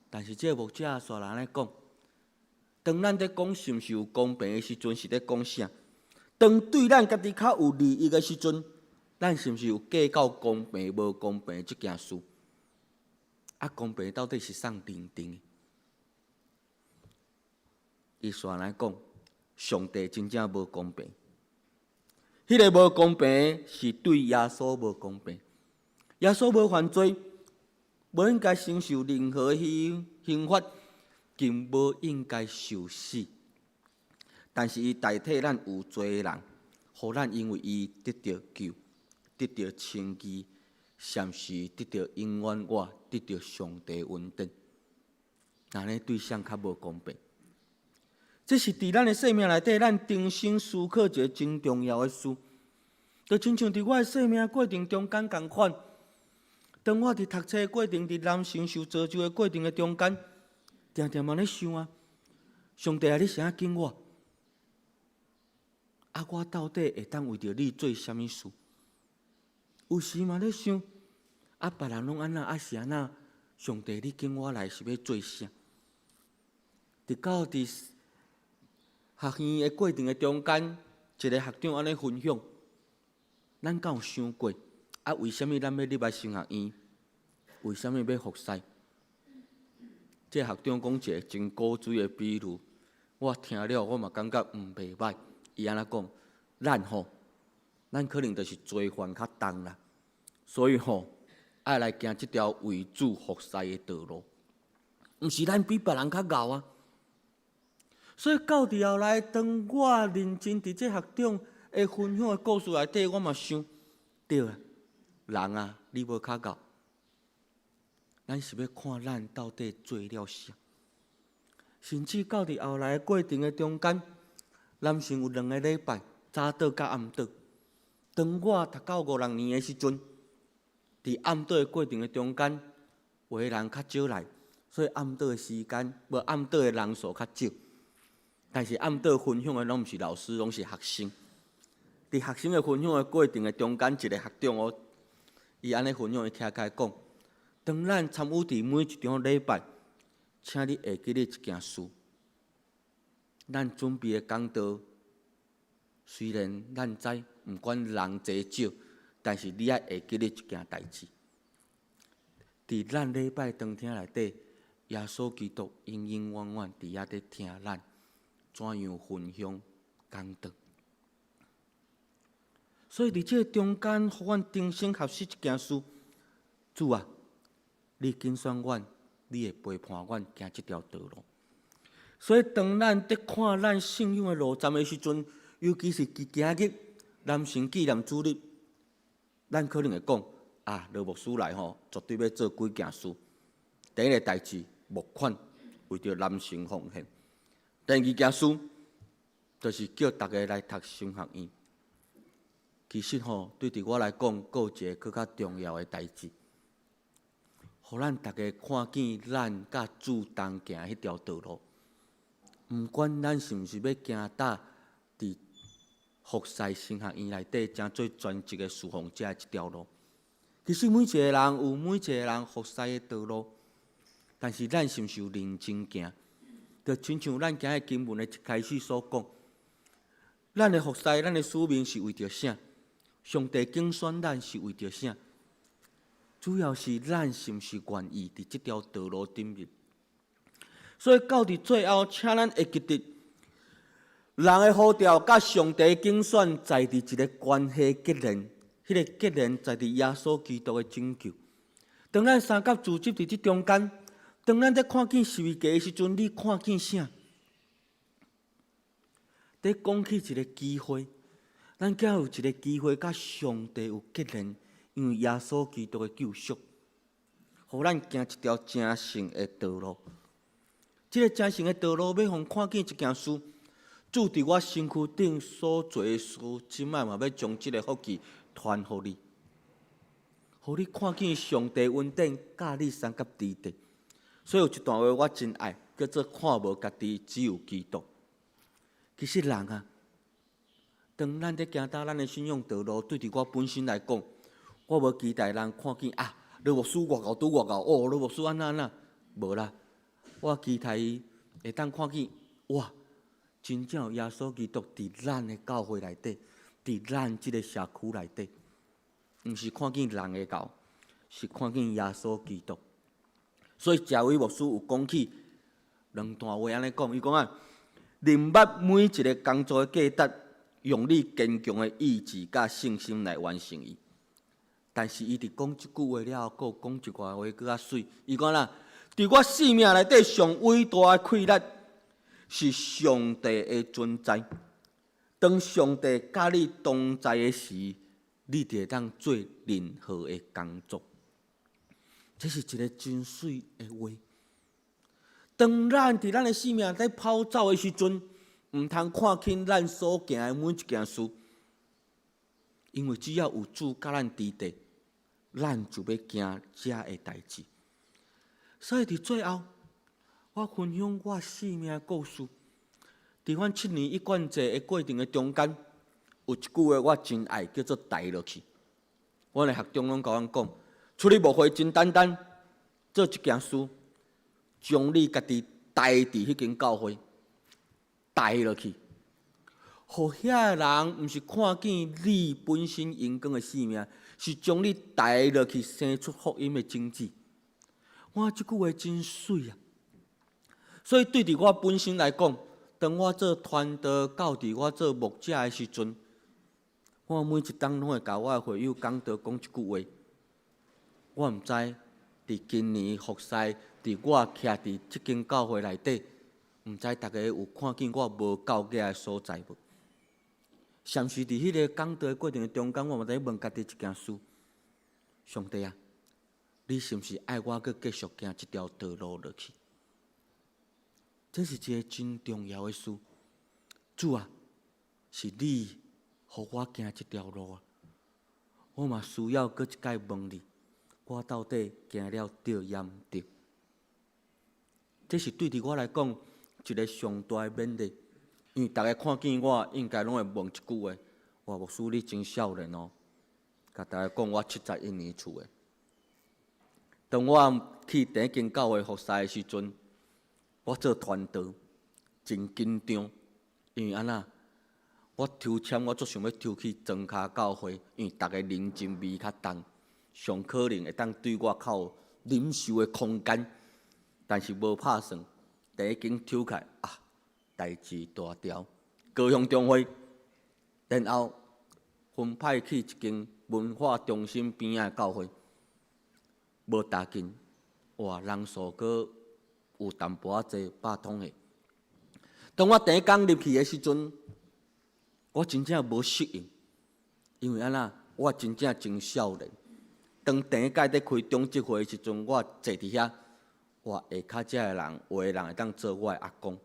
但是這个牧者煞來按呢講，當咱佇講是毋是有公平的時陣，是咧講啥？當對咱家己較有利益的時陣，咱是毋是有計較公平無公平這件事？啊，公平到底是啥認定的？伊煞來講，上帝真正無公平。彼个無公平是對耶穌無公平。耶穌無犯罪，無應該承受任何刑刑罰，更無應該受死。但是伊代替咱有罪的人，予咱因為伊得著救，得著稱義，甚是得著永遠活，得著上帝恩典。按呢對誰較無公平？這是佇咱的生命內底，咱重新思考一个真重要的事。就親像佇我的生命過程中間仝款，當我佇讀冊的過程，佇人生受造就的過程的中間，定定嘛咧想啊，上帝啊，你是按怎揀我？啊，我到底會當為著你做啥物事？有時嘛咧想，啊，別人攏按怎，啊是按怎？上帝，你揀我來是欲做啥？直到佇學院的過程的中間，一个學長按呢分享，咱敢有想過？啊，為啥物咱欲入來神學院？為啥物欲服侍？這個學長講一个真古錐的比喻，我聽了我嘛感覺毋袂䆀。伊按怎講？咱吼，咱可能就是罪犯較重啦，所以吼，愛來行這條為主服侍的道路，毋是咱比別人較𠢕啊。所以到佇後來，當我認真佇這學長的分享的故事內底，我嘛想，對啊，人啊，你無較𠢕，咱是欲看咱到底做了啥。甚至到佇後來過程的中間，男生有兩个禮拜，早禱佮暗禱。當我讀到五六年的時陣，佇暗禱的過程的中間，有的人較少來，所以暗禱的時間，無暗禱的人數較少。但是暗禱分享的攏毋是老師，攏是學生。佇學生的分享的過程的中間，一个學長哦，伊按呢分享，伊徛起來講：當咱參與佇每一場禮拜，請你會記得一件事。咱準備的講道，雖然咱知毋管人濟少，但是你愛會記得一件代誌。佇咱禮拜當廳內底，耶穌基督永永遠遠佇遐佇聽咱怎樣分享講道。所以佇這个中間，予阮重新學習一件事：主啊，你揀選阮，你會陪伴阮行這條道路。所以，當咱佇看咱信仰的路站的時陣，尤其是佇今日男性紀念主日，咱可能會講啊，羅牧師來吼，絕對欲做幾件事。第一个代誌，募款為著男性奉獻；第二件事，就是叫大家來讀神學院。其實吼，對佇我來講，閣有一个閣較重要的代誌，予咱逐家看見咱佮主同行彼條道路。毋管咱是毋是欲行搭佇服侍神學院內底，成做專職的侍奉者的這條路，其實每一个人有每一个人服侍的道路，但是咱是毋是有認真行？就親像咱今日經文的一開始所講，咱的服侍、咱的使命是為著啥？上帝揀選咱是為著啥？主要是咱是毋是願意佇這條道路頂面？所以到佇最後，請咱會記得，人的呼召佮上帝揀選在佇一个關係結連，彼个結連在佇耶穌基督的拯救。當咱三甲組織佇這中間，當咱佇看見十字架的時陣，你看見啥？佇講起一个機會，咱才有一个機會佮上帝有結連，因為耶穌基督的救贖，予咱行一條成聖的道路。這个成聖的道路，欲予看見一件事。主佇我身軀頂所做的事，這擺嘛欲將這个福氣傳予你，予你看見上帝恩典，佮你相佮佇佇。所以有一段話我真愛，叫做看無家己，只有基督。其實人啊，當咱佇行踏咱的信仰道路，對佇我本身來講，我無期待人看見啊，羅牧師偌𠢕拄偌𠢕哦，羅牧師按怎按怎，無啦。我期待伊會當看見，哇！真正有耶穌基督佇咱的教會內底，佇咱這个社區內底，毋是看見人的𠢕，是看見耶穌基督。所以，謝偉牧師有講起兩段話按呢講，伊講啊，認捌每一个工作的價值，用你堅強的意志佮信心來完成伊。但是，伊佇講這句話了後，閣講一寡話閣較媠。伊講啦，佇我生命內底上偉大的氣力，是上帝的存在。當上帝佮你同在的時，你就會當做任何的工作。這是一个真媠的話。當咱佇咱的生命佇跑走的時陣，毋通看輕咱所行的每一件事，因為只要有主佮咱佇佇，咱就欲行這个代誌。所以佇最後，我分享我生命的故事。佇阮7年一貫制的過程的中間，有一句話我真愛，叫做帶落去。阮的學長攏共阮講，出去牧會真簡單，做一件事，將你家己帶佇彼間教會，帶落去，予遐个人毋是看見你本身榮光的生命，是將你帶落去生出福音的種子。哇，這句話真媠啊！所以對佇我本身來講，當我做傳道，到佇我做牧者的時陣，我每一冬攏會共我的會友講道講一句話。我毋知佇今年服侍，佇我徛佇這間教會內底，毋知逐家有看見我無夠額的所在無？甚是佇彼个講道的過程的中間，我嘛佇問家己一件事：上帝啊，你是毋是愛我閣繼續行這條道路落去？這是一个真重要的事。主啊，是你予我行這條路啊！我嘛需要閣一擺問你，我到底行了對抑毋對？這是對佇我來講一个上大的勉勵，因為逐家看見我，應該攏會問一句話：哇，牧師你真少年哦！共逐家講，我71年次的。當我去第一間教會服侍的時陣，我做傳道真緊張，因為按怎？我抽籤，我足想欲抽去莊跤教會，因為逐家人情味較重，上可能會當對我較有忍受的空間。但是無拍算，第一間抽起來啊，代誌大條，高雄中會，然後分派去一間文化中心邊仔的教會，無踏緊，哇，人數閣有淡薄仔濟百通的。當我第一工入去的時陣，我真正無適應，因為按怎？我真正真少年。當第一擺佇開長執會的時陣，我坐佇遐，哇，下跤遮的人，有的人會當做我的阿公。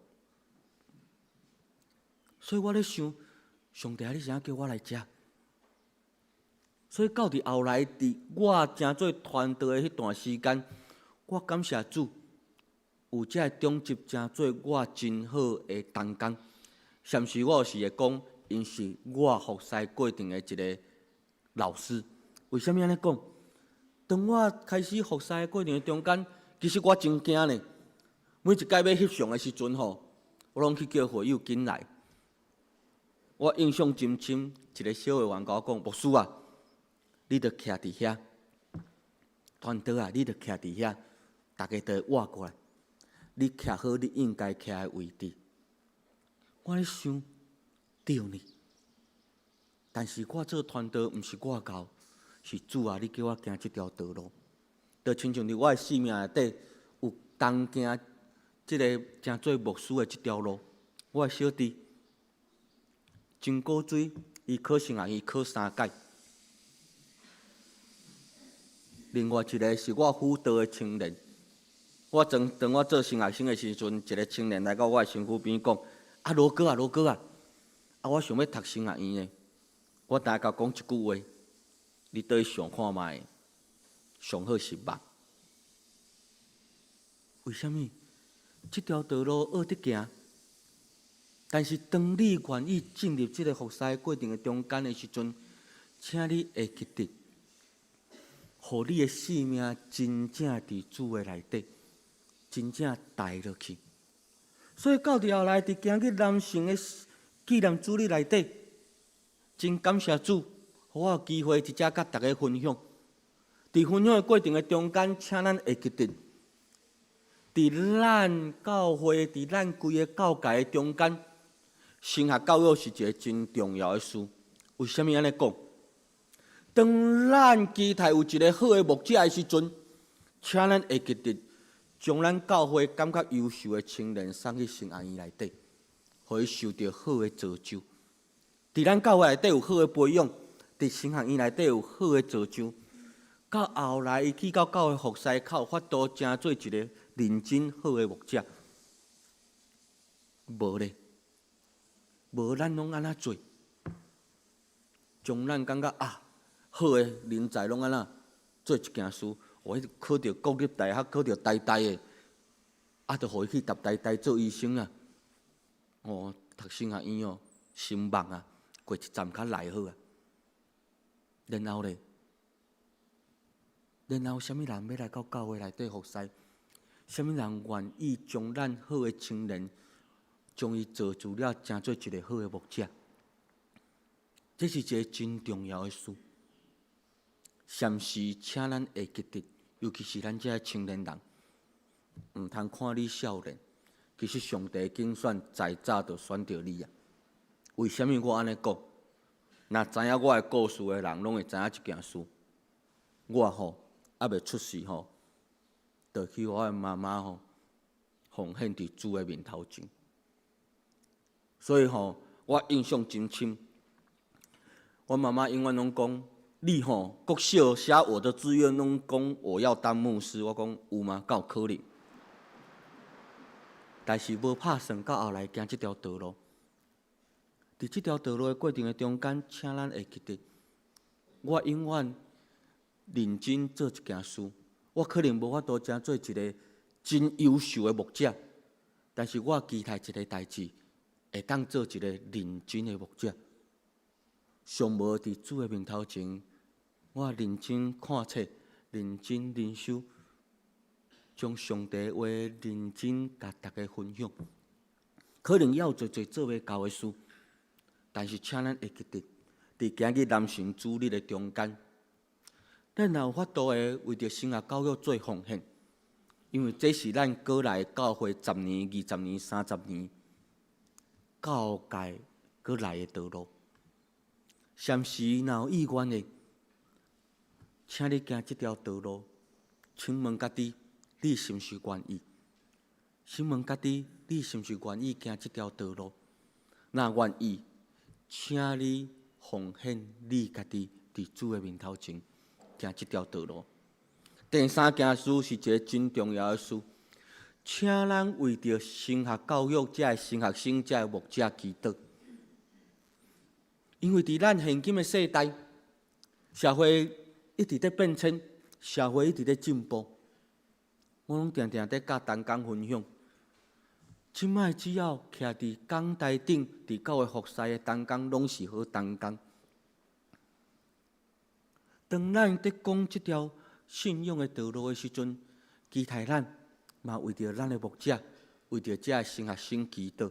所以我咧想，上帝啊，你是按怎叫我來遮？所以到佇後來，佇我成做傳道的彼段時間，我感謝主，有這个長執成做我真好的同工。甚至我有時會講，𪜶是我服侍過程的一个老師。為啥物按呢講？當我開始服侍的過程中間，其實我真驚呢。每一擺欲翕相的時陣吼，我攏去叫會友緊來。我印象真深，一个小會員共我講：牧師啊，你著徛佇遐，傳道啊，你著徛佇遐，逐家都會倚過來。你徛好你應該徛的位置。我咧想，對呢。但是我做傳道毋是我𠢕，是主啊！你叫我行這條道路，就親像佇我的生命內底有同行這个成做牧師的這條路。我的小弟真古錐，伊考神學院考三屆。另外一个是我輔導的青年，我當當我做神學生的時陣，一个青年來到我的身軀邊講：啊羅哥啊羅哥啊，啊我想欲讀神學院的，我焦共講一句話，你倒去想看覓，上好是莫。為啥物？這條道路僫得行，但是當你願意進入這个服侍過程的中間的時陣，請你會記得，予你的性命真正佇主的內底，真正代落去。所以到佇後來，佇今日南城的紀念主日內底，真感謝主，予我有機會佇遮佮大家分享。佇分享的過程的中間，請咱會記得，佇咱教會，佇咱規个教界的中間，神學教育是一个真重要的事。為啥物按呢講？當咱期待有一个好的牧者的時陣，請咱會記得，將咱教會感覺優秀的青年送去神學院內底，予伊受著好的造就。佇咱教會內底有好的培養，佇神學院內底有好的造就，到後來伊去到教會服侍，較有法度成做一个認真好的牧者。無咧，無咱攏按怎做？將咱感覺啊，好的人才攏按怎做一件事，予伊考著國立大學，考著台大的，啊，就予伊去讀台大做醫生啊。哦，讀神學院哦，心目啊，過一站較來好啊。然後咧，然後啥物人欲來到教會內底服侍？啥物人願意將咱好的青年，將伊造就了，成做一个好的牧者？這是一个真重要的事。暫時請咱會記得，尤其是咱這个青年人，毋通看你少年，其實上帝揀選在早就選著你啊。為啥物我按呢講？若知影我的故事的人，攏會知影這件事。我吼猶未出世吼，就去我的媽媽吼奉獻佇主的面頭前。所以吼，我印象真深。我媽媽永遠攏講，你吼國小寫我的志願，攏講我要當牧師。我講有嗎？敢有可能？但是無拍算到後來行這條道路。佇這條道路的過程的中間，請咱會記得，我永遠認真做一件事。我可能無法度成做一个真優秀的牧者，但是我期待一个代誌，會當做一个認真的牧者。上無佇主的面頭前，我認真看冊，認真靈修，將上帝話認真共大家分享。可能猶有濟濟做袂到的事，但是請咱會記得，佇今日南城主日的中間，咱若有法度的為著神學教育做奉獻，因為這是咱過來教會十年、20年、30年教界過來的道路。暫時若有意願的，請你行這條道路。請問家己，你是毋是願意？請問家己，你是毋是願意行這條道路？若願意，請你奉獻你家己佇主的面頭前行這條道路。第三件事是一个真重要的事，請咱為著神學教育這个神學生、這个牧者祈禱。因為佇咱現今的世代，社會一直佇變遷，社會一直佇進步。我攏定定佇佮同工分享，這擺只要徛佇講台頂，佇教會服侍的同工，攏是好同工。當咱佇講這條信仰的道路的時陣，期待咱嘛為著咱的牧者，為著這个神學生祈禱，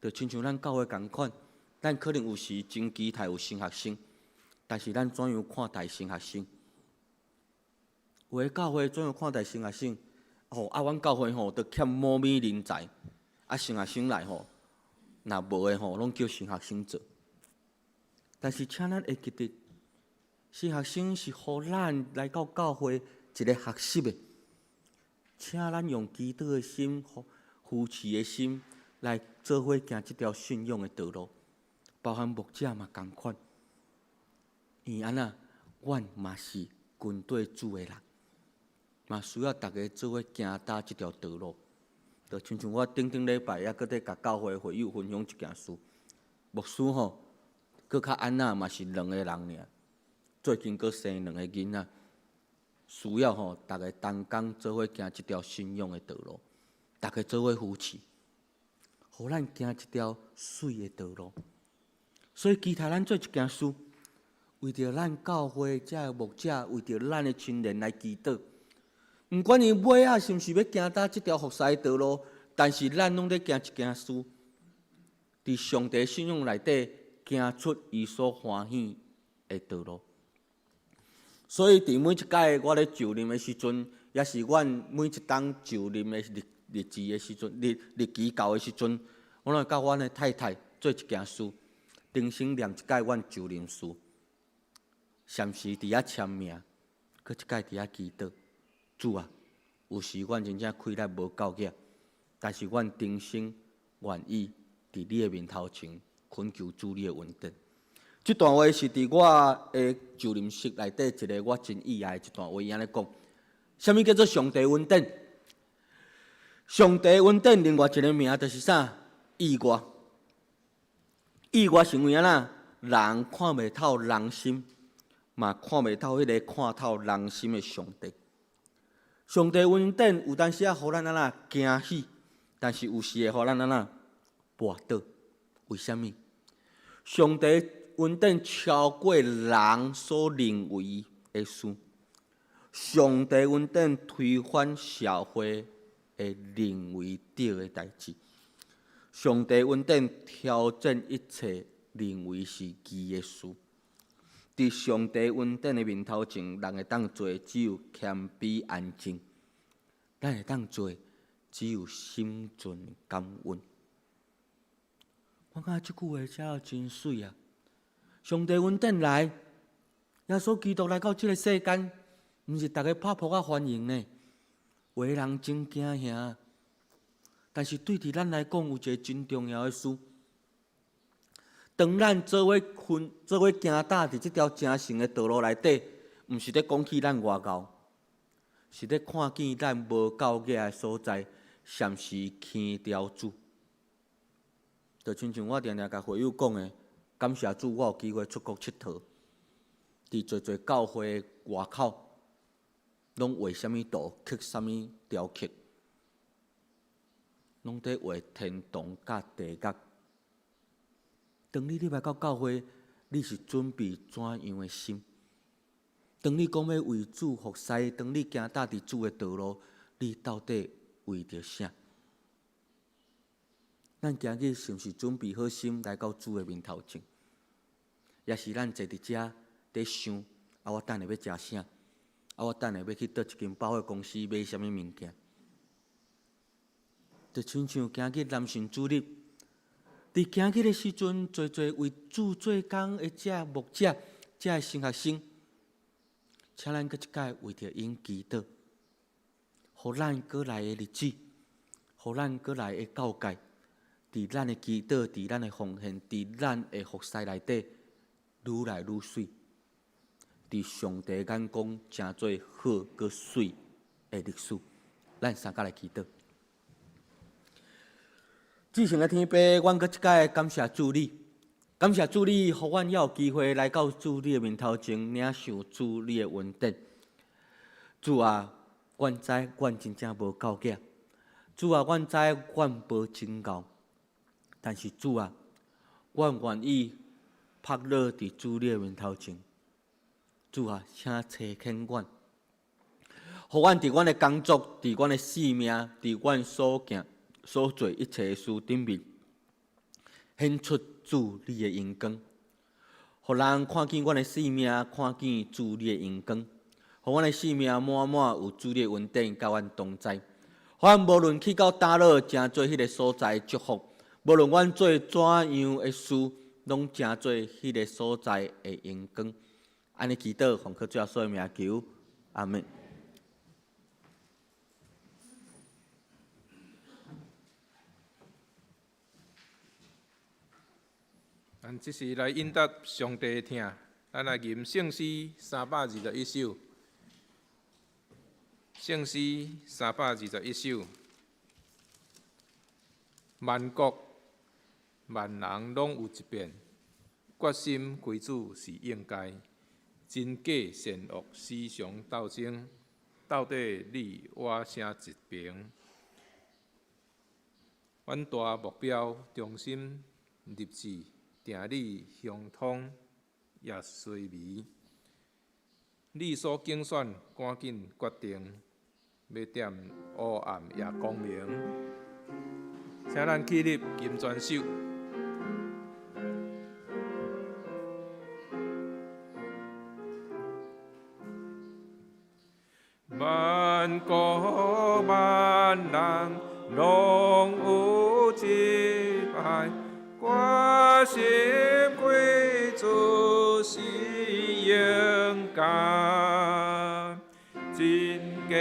就親像咱教會仝款。咱可能有時真期待有神學生，但是咱怎樣看待神學生？有的教會怎樣看待神學生？吼啊，阮教會吼都欠某物人才，啊，神學生來吼，若無的吼，攏叫神學生做。但是，請咱會記得，神學生是予咱來到教會一个學習的，請咱用祈禱的心、扶持的心來做伙行這條信仰的道路。包含牧者嘛仝款，因為按怎，阮嘛是軍隊主的人。嘛需要逐家做伙行踏這條道路。就親像我頂頂禮拜猶閣咧共教會會友分享一件事，牧師吼，閣較按那嘛是兩個人爾，最近閣生兩個囡仔，需要吼逐家同工做伙行這條信仰的道路，逐家做伙扶持，予咱行一條媠的道路。所以期待咱做一件事，為著咱教會遮的牧者，為著咱的親人來祈禱。毋管伊尾仔是毋是欲行踏這條服侍的道路，但是咱攏咧行一件事，佇上帝信仰內底行出伊所歡喜的道路。所以，佇每一擺我咧就任的時陣，抑是阮每一冬就任的日日子的時陣，日日期到的時陣，我攏會佮阮的太太做一件事，重新念一擺阮就任書，暫時佇遐簽名，閣一擺佇遐祈禱。主啊，有時阮真正氣力無夠額，但是阮誠心願意佇你的面頭前懇求主你的恩典。這段話是佇我的就任式內底一个我真意愛的一段話，伊按呢講：啥物叫做上帝恩典？上帝恩典另外一个名就是啥？意外。意外是因為按怎？人看袂透人心，嘛看袂透彼个看透人心的上帝。上帝恩典有當時仔予咱按怎驚喜，但是有時會予咱按怎跋倒。為啥物？上帝恩典超過人所認為的事，上帝恩典推翻社會的認為對的代誌，上帝恩典挑戰一切認為是義的事。佇上帝恩典的面頭前，人會當做只有謙卑安靜；咱會當做只有心存感恩。我感覺這句話寫得真媠啊！上帝恩典來，耶穌基督來到這个世間，毋是逐家拍噗仔歡迎呢，有的人真驚嚇。但是對佇咱來講，有一个真重要的事。當咱做伙分、做伙行踏佇這條成聖的道路內底，毋是咧講起咱偌𠢕，是咧看見咱無夠額的所在，暫時輕掉主。就親像我定定共會友講的，感謝主，我有機會出國𨑨迌，佇濟濟教會外口，攏畫啥物圖、刻啥物雕刻，攏佇畫天堂佮地獄。當你入來到教會，你是準備怎樣的心？當你講欲為主服侍，當你行踏佇主的道路，你到底為著啥？咱今日是毋是準備好心來到主的面頭前？抑是咱坐佇遮佇想，啊，我等下欲食啥？啊，我等下欲去佗一間百貨公司買啥物物件？就親像今日男神主日。佇今日的時陣，濟濟為主做工的遮牧者、遮神學生，請咱閣一擺為著𪜶祈禱，予咱閣來的日子，予咱閣來的告誡，佇咱的祈禱、佇咱的奉獻、佇咱的服侍內底，愈來愈媠。佇上帝眼光，成做好閣媠的歷史。咱三甲來祈禱。至聖的天父，阮閣一擺感謝主你，感謝主你，予阮猶有機會來到主你的面頭前，領受主你的恩典。主啊，阮知阮真正無夠額，主啊，阮知阮無真𠢕，但是主啊，阮願意仆倒佇主你的面頭前。主啊，請差遣阮，予阮佇阮的工作，佇阮的生命，佇阮所行所做一切事頂面，顯出主你的榮光，予人看見阮的生命，看見主你的榮光，予阮的生命滿滿有主你的恩典，佮阮同在。予阮無論去到佗落，成做彼个所在祝福；無論阮做怎樣的事，攏成做彼个所在的榮光。按呢祈禱，奉靠主耶穌的名求，阿們。咱這時來應答上帝的疼，咱來吟聖詩321首。聖詩321首，萬國萬人攏有一變，決心歸主是應該。真假善惡時常鬥爭，到底你我啥一邊？遠大目標，忠心立志，定你亨通也衰微。你所揀選，趕緊決定，欲踮烏暗也光明。請咱起立，金磚手。萬國萬人攏有一擺，決心歸主是應該。真假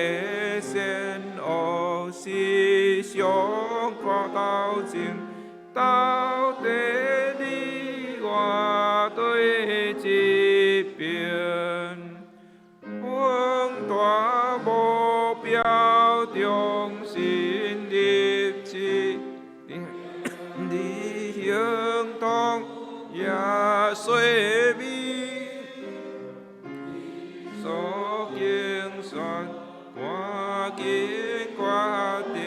善惡時常鬥爭，到底你我對一邊？遠大目標，忠心立志，你亨通也衰微，所揀選，趕緊決定，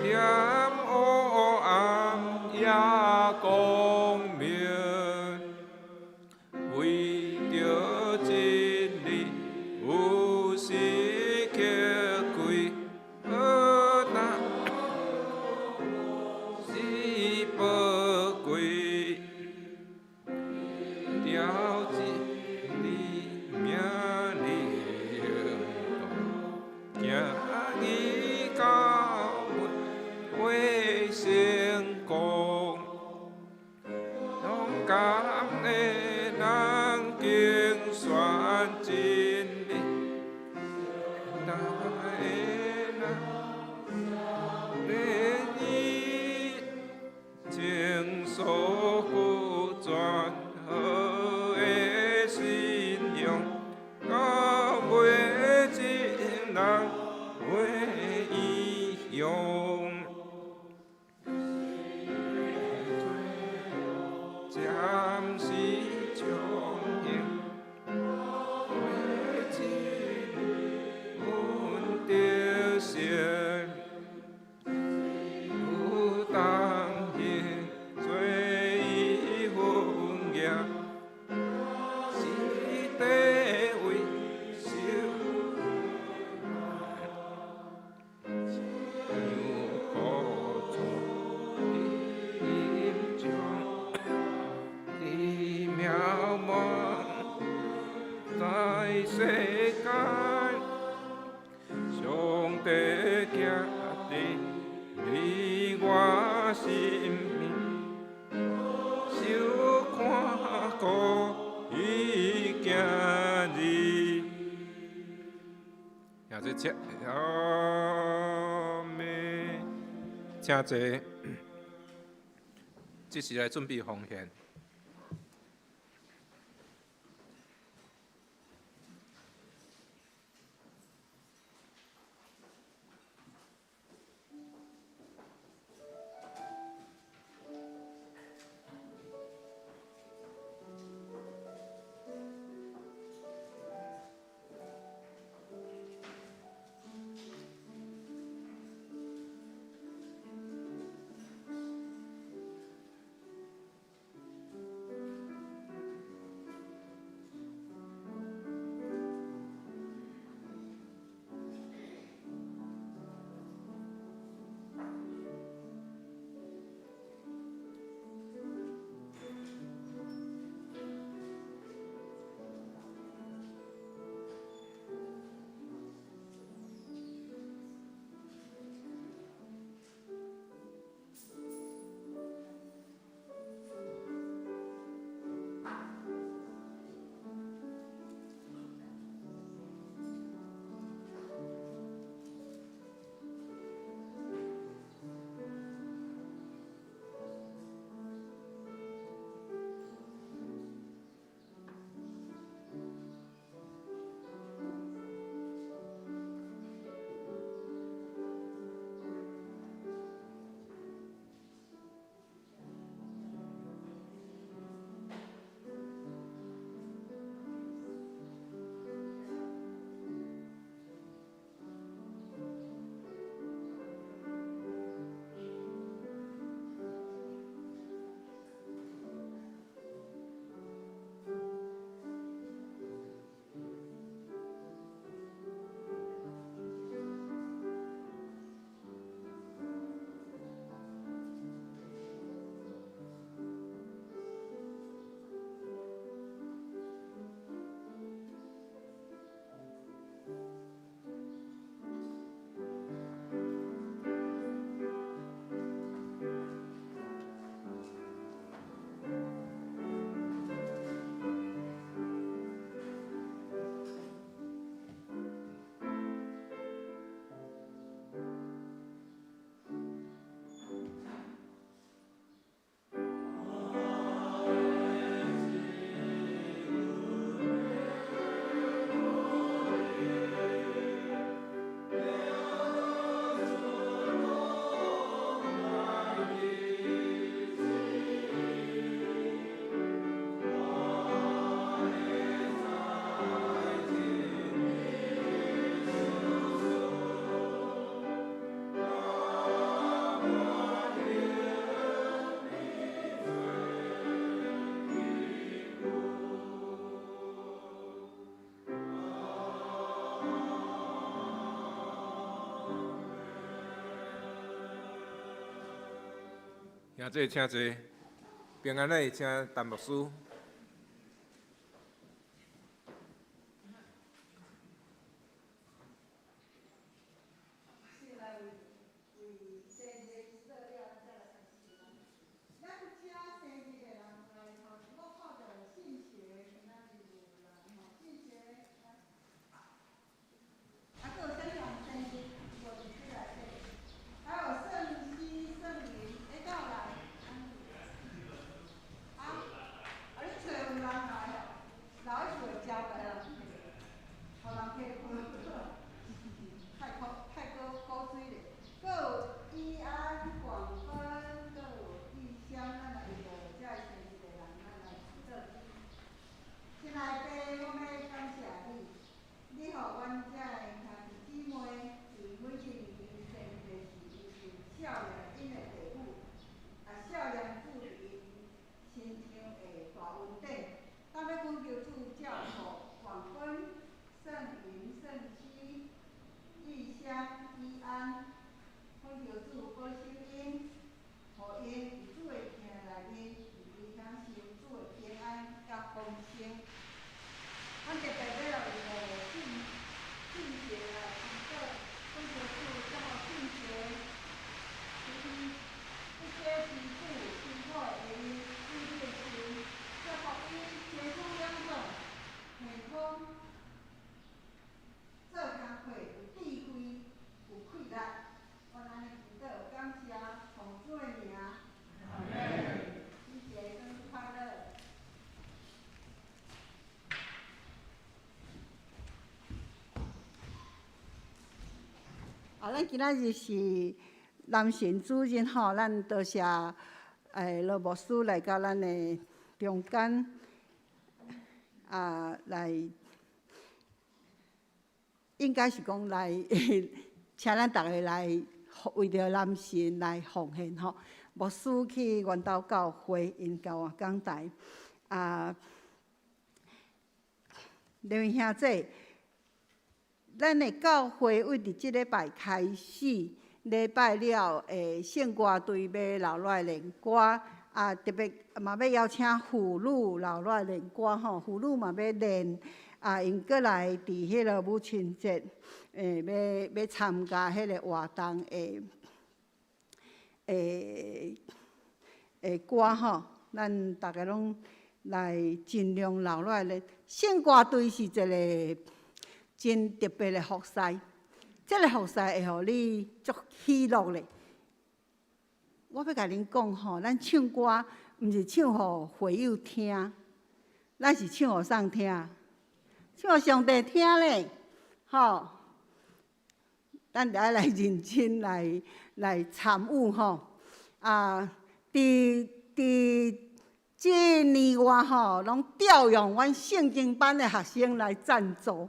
踮烏暗也光明，為著真理，有時克虧，何擔是寶貴，調真理命靈動，行義到尾成功，勇敢的人揀選真理，大的人願意情所苦轉好的信仰，到尾一人袂異樣。暫時長行，為真理阮得勝，有當行做伊分業，是地位受苦楚臨終，你渺茫在世間，上帝徛佇你我身邊，相看顧伊囝兒。也這請阿們，請坐。這時來準備奉獻。兄弟請坐，平安禮請陳牧師。啊，咱今仔日是男神主日吼，咱多谢羅牧師來到咱的中間，啊，來應該是講來請咱逐个來為著男神來奉獻吼。牧師去源頭教會𪜶教我講台，啊，兩位兄弟。咱的教會為佇這禮拜開始，禮拜了，聖歌隊欲留落來練歌，啊，特別嘛欲邀請婦女留落來練歌吼，婦女嘛欲練，啊，𪜶閣來佇彼个母親節，欲參加彼個活動的，的歌吼，咱逐个攏來盡量留落來練。聖歌隊是一个真特別的服侍，這个服侍會予你足喜樂咧。我欲共恁講吼，咱唱歌毋是唱予會友聽，咱是唱予啥聽？唱予上帝聽咧，吼！咱著愛來認真來來參與吼。啊，佇佇這年外吼，攏調用阮聖經班的學生來贊助。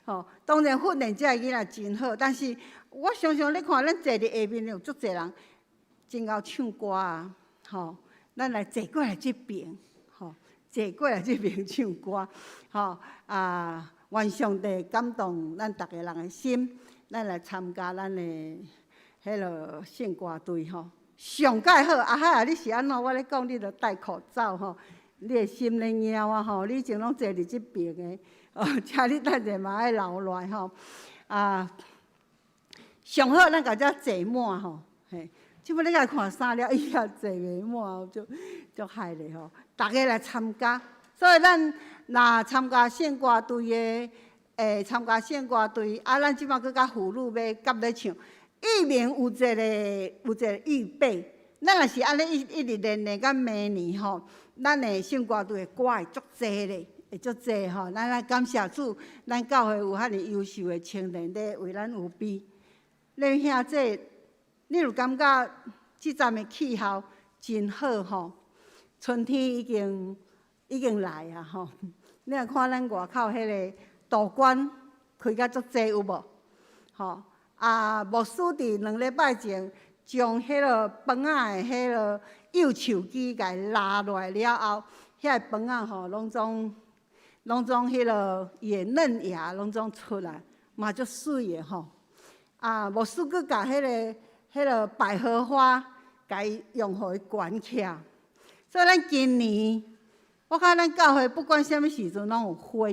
吼，當然訓練這个囡仔真好，但是我常常咧看，咱坐佇下面有足濟人真𠢕唱歌啊，吼，咱來坐過來這爿，吼，坐過來這爿唱歌，吼啊，願上帝感動咱逐个人的心，咱來參加咱的彼个聖歌隊吼，上蓋好。阿海啊，你是按怎？我咧講，你著戴口罩吼，你的心咧枵啊吼，你以前攏坐佇這爿的。哦，請你等者嘛愛留落來吼，啊，上好咱共遮坐滿吼，嘿，這擺你共看衫了，伊也坐袂滿，足足害咧吼。逐个來參加，所以咱若參加聖歌隊的，參加聖歌隊，啊，咱這擺閣佮婦女欲夾咧唱，預明有一個有一個預備。咱若是按呢一一直練練到明年吼，咱的聖歌隊的歌會足濟咧。會足濟吼，咱來感謝主，咱教會有遐爾優秀的青年咧為咱預備。恁兄弟，你有感覺這陣的氣候真好吼？春天已經已經來啊吼！你若看咱外口彼个杜鵑開甲足濟有無？吼啊！牧師佇兩禮拜前將彼个棚仔的彼个幼樹枝共拉落來了後，遐个棚仔吼攏總。攏總彼个伊的嫩芽攏總出來，嘛足媠的吼。啊，牧師閣共彼个彼个百合花，共伊用予伊懸起來。所以咱今年，我看咱教會不管啥物時陣攏有花。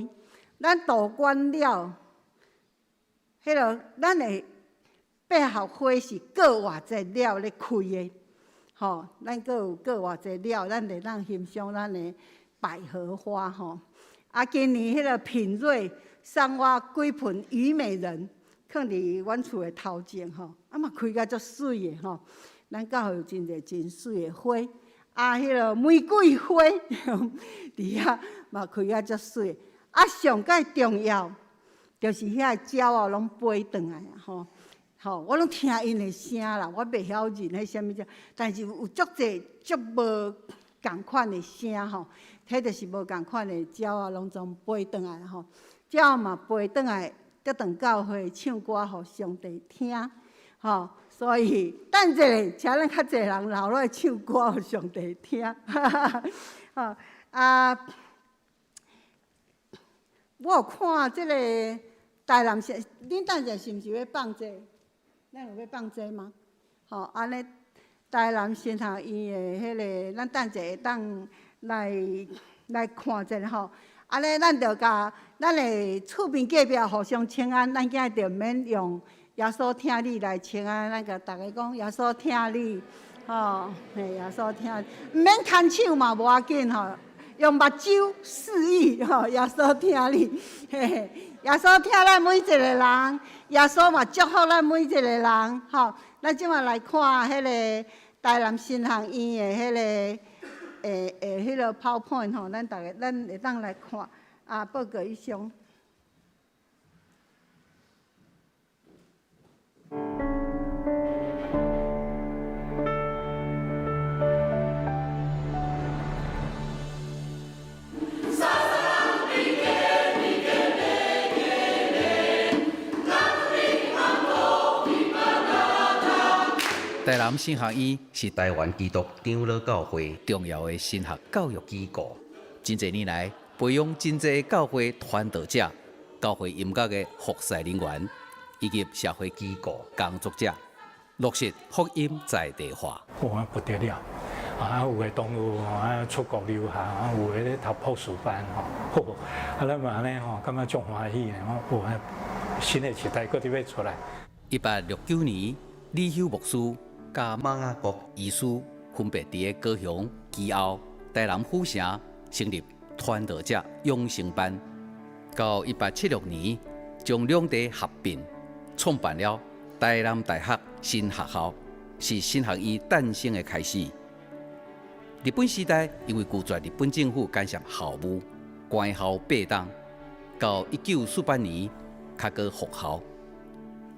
咱道館了，彼个咱的百合花是過活節了咧開的，吼，咱閣有過活節了，咱會當欣賞咱的百合花，吼。啊，今年彼个品瑞送我幾盆虞美人，囥佇阮厝的頭前，吼，啊嘛開甲足媠的，吼。咱教會有真濟真媠的花，啊，彼个玫瑰花佇遐嘛開甲足媠。啊，上蓋重要就是遐個鳥仔攏飛轉來啊，吼！吼，我攏聽𪜶的聲啦，我袂曉認彼啥物鳥，但是有足濟足無仝款的聲吼，彼就是無仝款的鳥仔攏總飛轉來吼，鳥嘛飛轉來，才轉教會唱歌予上帝聽，吼！所以等一下，請咱較濟人留落來唱歌予上帝聽，吼啊！我有看這個台南市，恁等下是毋是欲放這個？咱有欲放這個嗎？吼，按呢台南神學院的彼个，咱等下會當來來看一下吼。按呢，咱就共咱的厝邊隔壁互相請安，咱今日就毋免用耶穌疼你來請安，咱共逐家講耶穌疼你，吼，嘿，耶穌疼，毋免牽手嘛，無要緊吼。用目睭示意，吼，耶穌疼你，嘿嘿，耶穌疼咱每一個人，耶穌嘛祝福咱每一個人，吼。咱這馬來看彼个台南神學院的彼个，彼个 PowerPoint 吼，咱逐家咱會當來看，啊，報告以上。台南神學院是臺灣基督長老教會重要的神學教育機構，真濟年來培養真濟教會傳道者、教會音樂的服侍人員以及社會機構工作者，落實福音在地化。哇，不得了！啊，有的同學啊出國留學，啊有的咧讀博士班吼，啊咱嘛按呢吼，感覺足歡喜的吼，哇，新的時代閣佇欲出來。1869年，李休牧師佮馬雅各醫師分別佇个高雄、基後、台南府城成立傳道者養成班。到1876年，將兩地合併，創辦了台南大學神學校，是神學院誕生的開始。日本時代因為拒絕日本政府干涉校務，關校八冬。到1948年，才閣復校。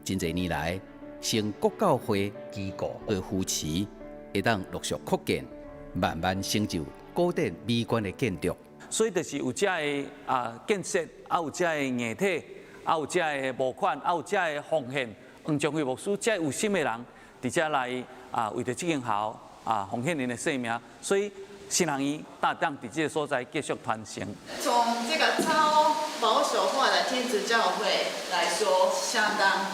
真濟年來，承國教會機構的扶持，會當陸續擴建，慢慢成就古典美觀的建築。所以就是有遮个啊建設，啊有遮个硬體，啊有遮个募款，啊有遮个奉獻。黃將輝牧師遮有心的人，佇遮來啊為著這間校啊奉獻𪜶的性命，所以神學院會當佇這个所在繼續傳承。從這個超保守化的天主教會來說，相當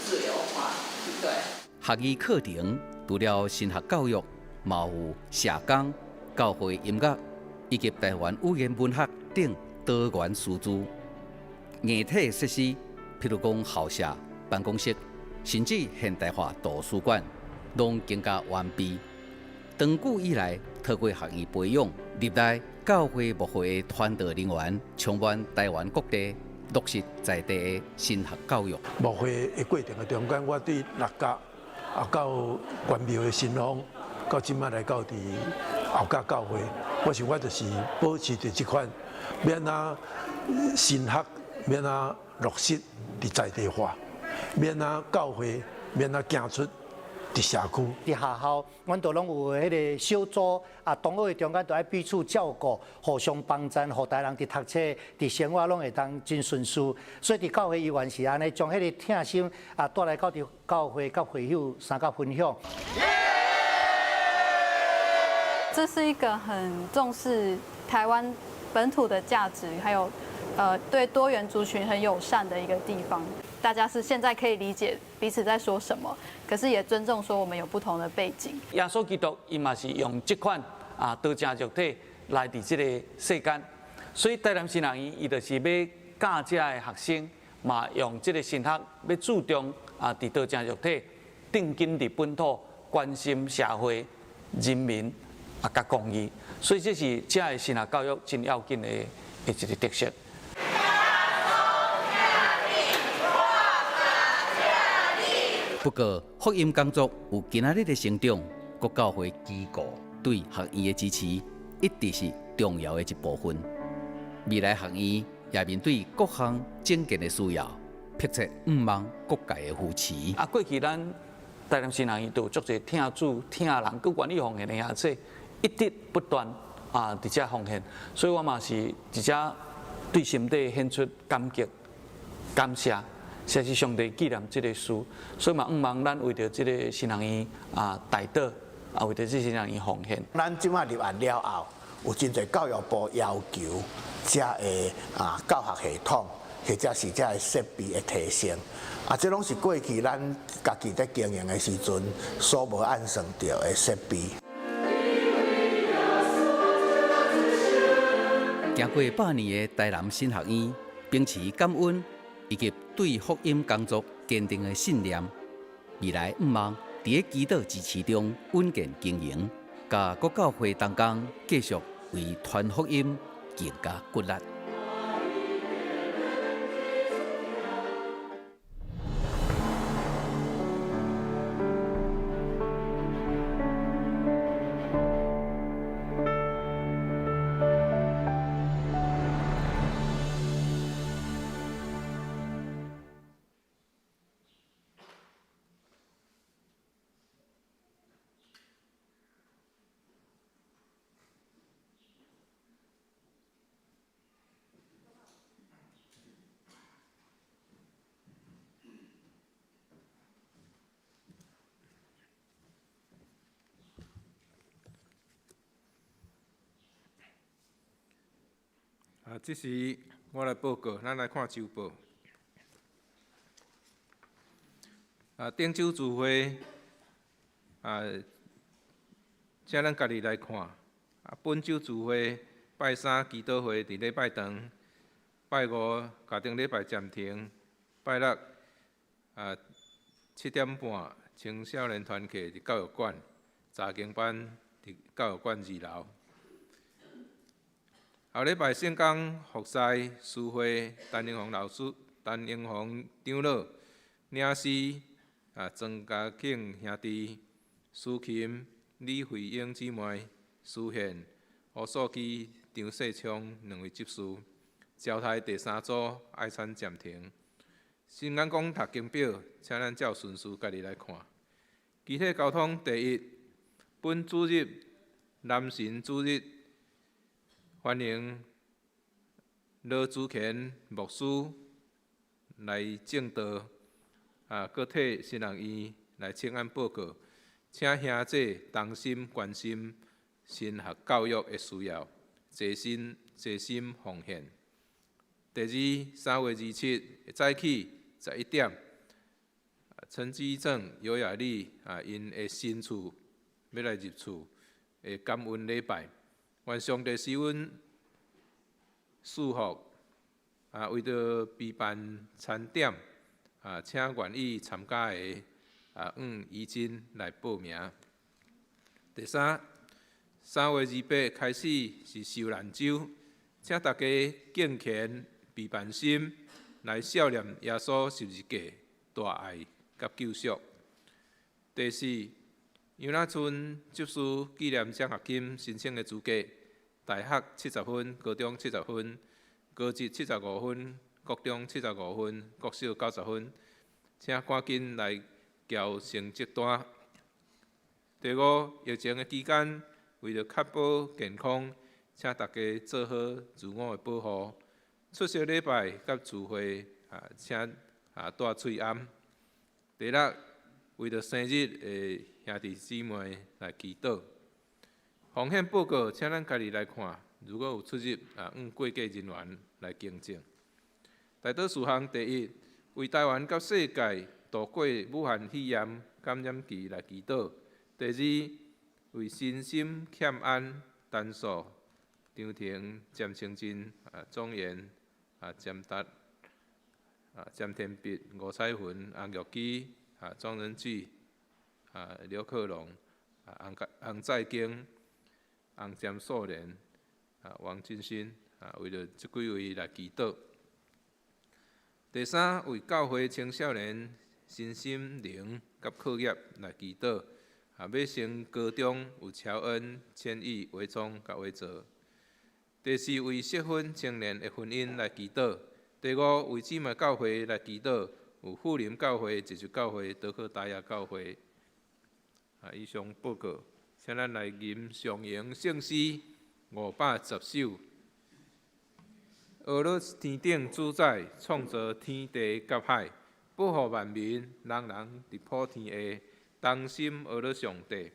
自由化，對。學院課程除了神學教育，嘛有社工、教會音樂以及台灣語言文學等多元師資。硬體設施，譬如講校舍、辦公室，甚至現代化圖書館，攏更加完備。長久以來，透過學院培養歷代教會牧會的傳道人員，充滿台灣各地，落實在地的神學教育。牧會的過程的中間，我對六甲啊到關廟的新豐，到這擺來到佇後甲教會，我想我就是保持著這款，欲按怎神學，欲按怎落實佇在地化，欲按怎教會，欲按怎行出佇社區。佇學校，阮都攏有彼个小組啊，同學的中間都愛彼此照顧，互相幫贊，予大人佇讀冊、佇生活攏會當真順遂。所以佇教會伊原是按呢，將彼个疼心啊帶來到佇教會佮會友相佮分享。這是一個很重視台灣本土的價值，還有對多元族群很友善的一個地方。大家是現在可以理解彼此在說什麼，可是也尊重說我們有不同的背景。耶穌基督伊嘛是用這款啊道成肉體來佇這個世間，所以台南神學院伊就是欲教這个學生，嘛用這個神學欲注重啊佇道成肉體，定根佇本土，關心社會、人民啊佮公義，所以這是這个神學教育真要緊的一個特色。不過，福音工作有今仔日的成長，各教會機構對學院的支持，一直是重要的一部分。未來學院也面對各項整建的需要，迫切向望各界的扶持。啊，過去咱台南神學院都有足濟疼主、疼人，閣願意奉獻的兄弟，一直不斷啊佇遮奉獻，所以我嘛是佇遮對心底獻出感激、感謝。這是上帝紀念這个事，所以嘛，向望咱為著這个神學院啊代禱，啊為著這神學院奉獻。咱這擺入案了後，有真濟教育部要求遮个啊教學系統，或者是遮个設備的提升，啊，這攏是過去咱家己佇經營的時陣所無按算著的設備。經過100年的台南神學院，秉持感恩以及對福音工作堅定的信念，未來向望佇咧祈禱支持中穩健經營，佮各教會同工繼續為傳福音更加骨力。啊，這時我來報告，咱來看週報。啊，頂週聚會啊，請咱家己來看。啊，本週聚會拜三祈禱會佇禮拜堂，拜五家庭禮拜暫停，拜六啊7點半青少年團契佇教育館，查經班佇教育館2樓。後禮拜聖工服侍司會陳英宏老師、陳英宏長老、領師啊庄家慶兄弟、蘇琴、李慧英姊妹、蘇憲、胡素基、張世聰兩位執事，招待第三組愛餐暫停。新眼光讀經表，請咱照順序家己來看。肢體交通第一，本主日南神主日。歡迎羅祖乾牧師來證道，啊，閣替神學院來請安報告，請兄弟同心關心神學教育的需要，齊心齊心奉獻。第二，3月27早起11點，陳基正、尤雅麗啊，𪜶的新厝欲來入厝的感恩禮拜。願上帝賜阮祝福，啊，為著備辦餐點，啊，請願意參加的啊，按移真來報名。第三，3月28開始是受難週，請大家敬虔備辦心來笑念耶穌十字架大愛佮救贖。第四，楊那村執事紀念獎學金申請的資格，大學70分，高中70分，高職75分，國中75分，國小90分，請趕緊來交成績單。第五，疫情的期間，為著確保健康，請大家做好自我的保護。出席禮拜佮聚會啊，請啊戴喙罨。第六，為著生日的兄弟姊妹來祈禱。奉獻報告，請咱家己來看。如果有出入啊，按會計人員來更正。代禱事項第一，為台灣佮世界度過武漢肺炎感染期來祈禱。第二，為身心欠安、陳素、張婷、詹清真、莊嚴、詹達、詹天碧、吳彩雲、洪玉基、莊仁志、劉克龍、洪在京、洪詹素蓮、王金新，為著這幾位來祈禱。第三，為教會青少年身心靈佮課業來祈禱。欲升高中有喬恩、千億、偉聰佮偉哲。第四，為適婚青年的婚姻來祈禱。第五，為姊妹教會來祈禱，有富林教會、濟州教會、德克達亞教會。以上報告，請咱來吟上榮聖詩510首。阿樂天頂主宰，創造天地佮海，保護萬民，人人佇普天下，同心阿樂上帝，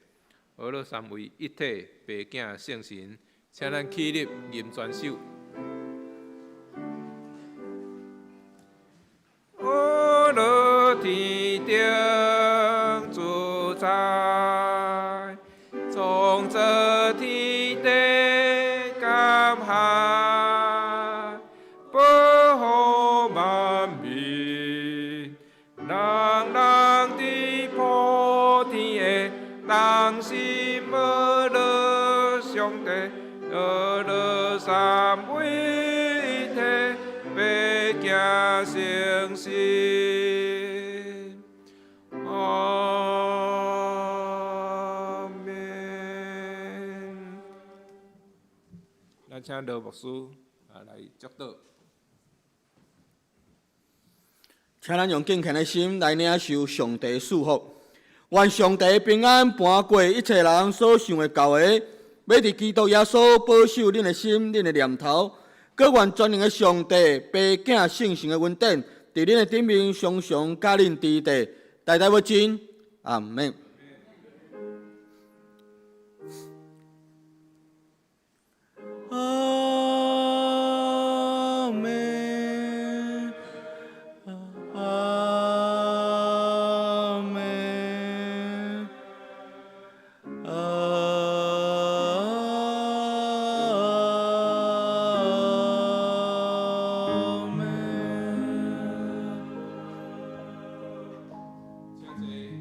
阿樂三位一體，父子聖神，請咱起立吟全首。阿樂天頂主宰，創造天地佮海，保護萬民，人人佇普天下，同心阿樂上帝，阿樂三位一體，父子聖神。阿們。咱請羅牧師來祝禱。請咱用敬虔的心來領受上帝賜福。願上帝平安盤過一切人所想的到的，欲佇基督耶穌保守恁的心、恁的念頭。閣願全能的上帝、父子聖神的恩典，佇恁的頂面常常佮恁佇佇，代代無盡。阿們。阿們，阿們，阿們。請坐。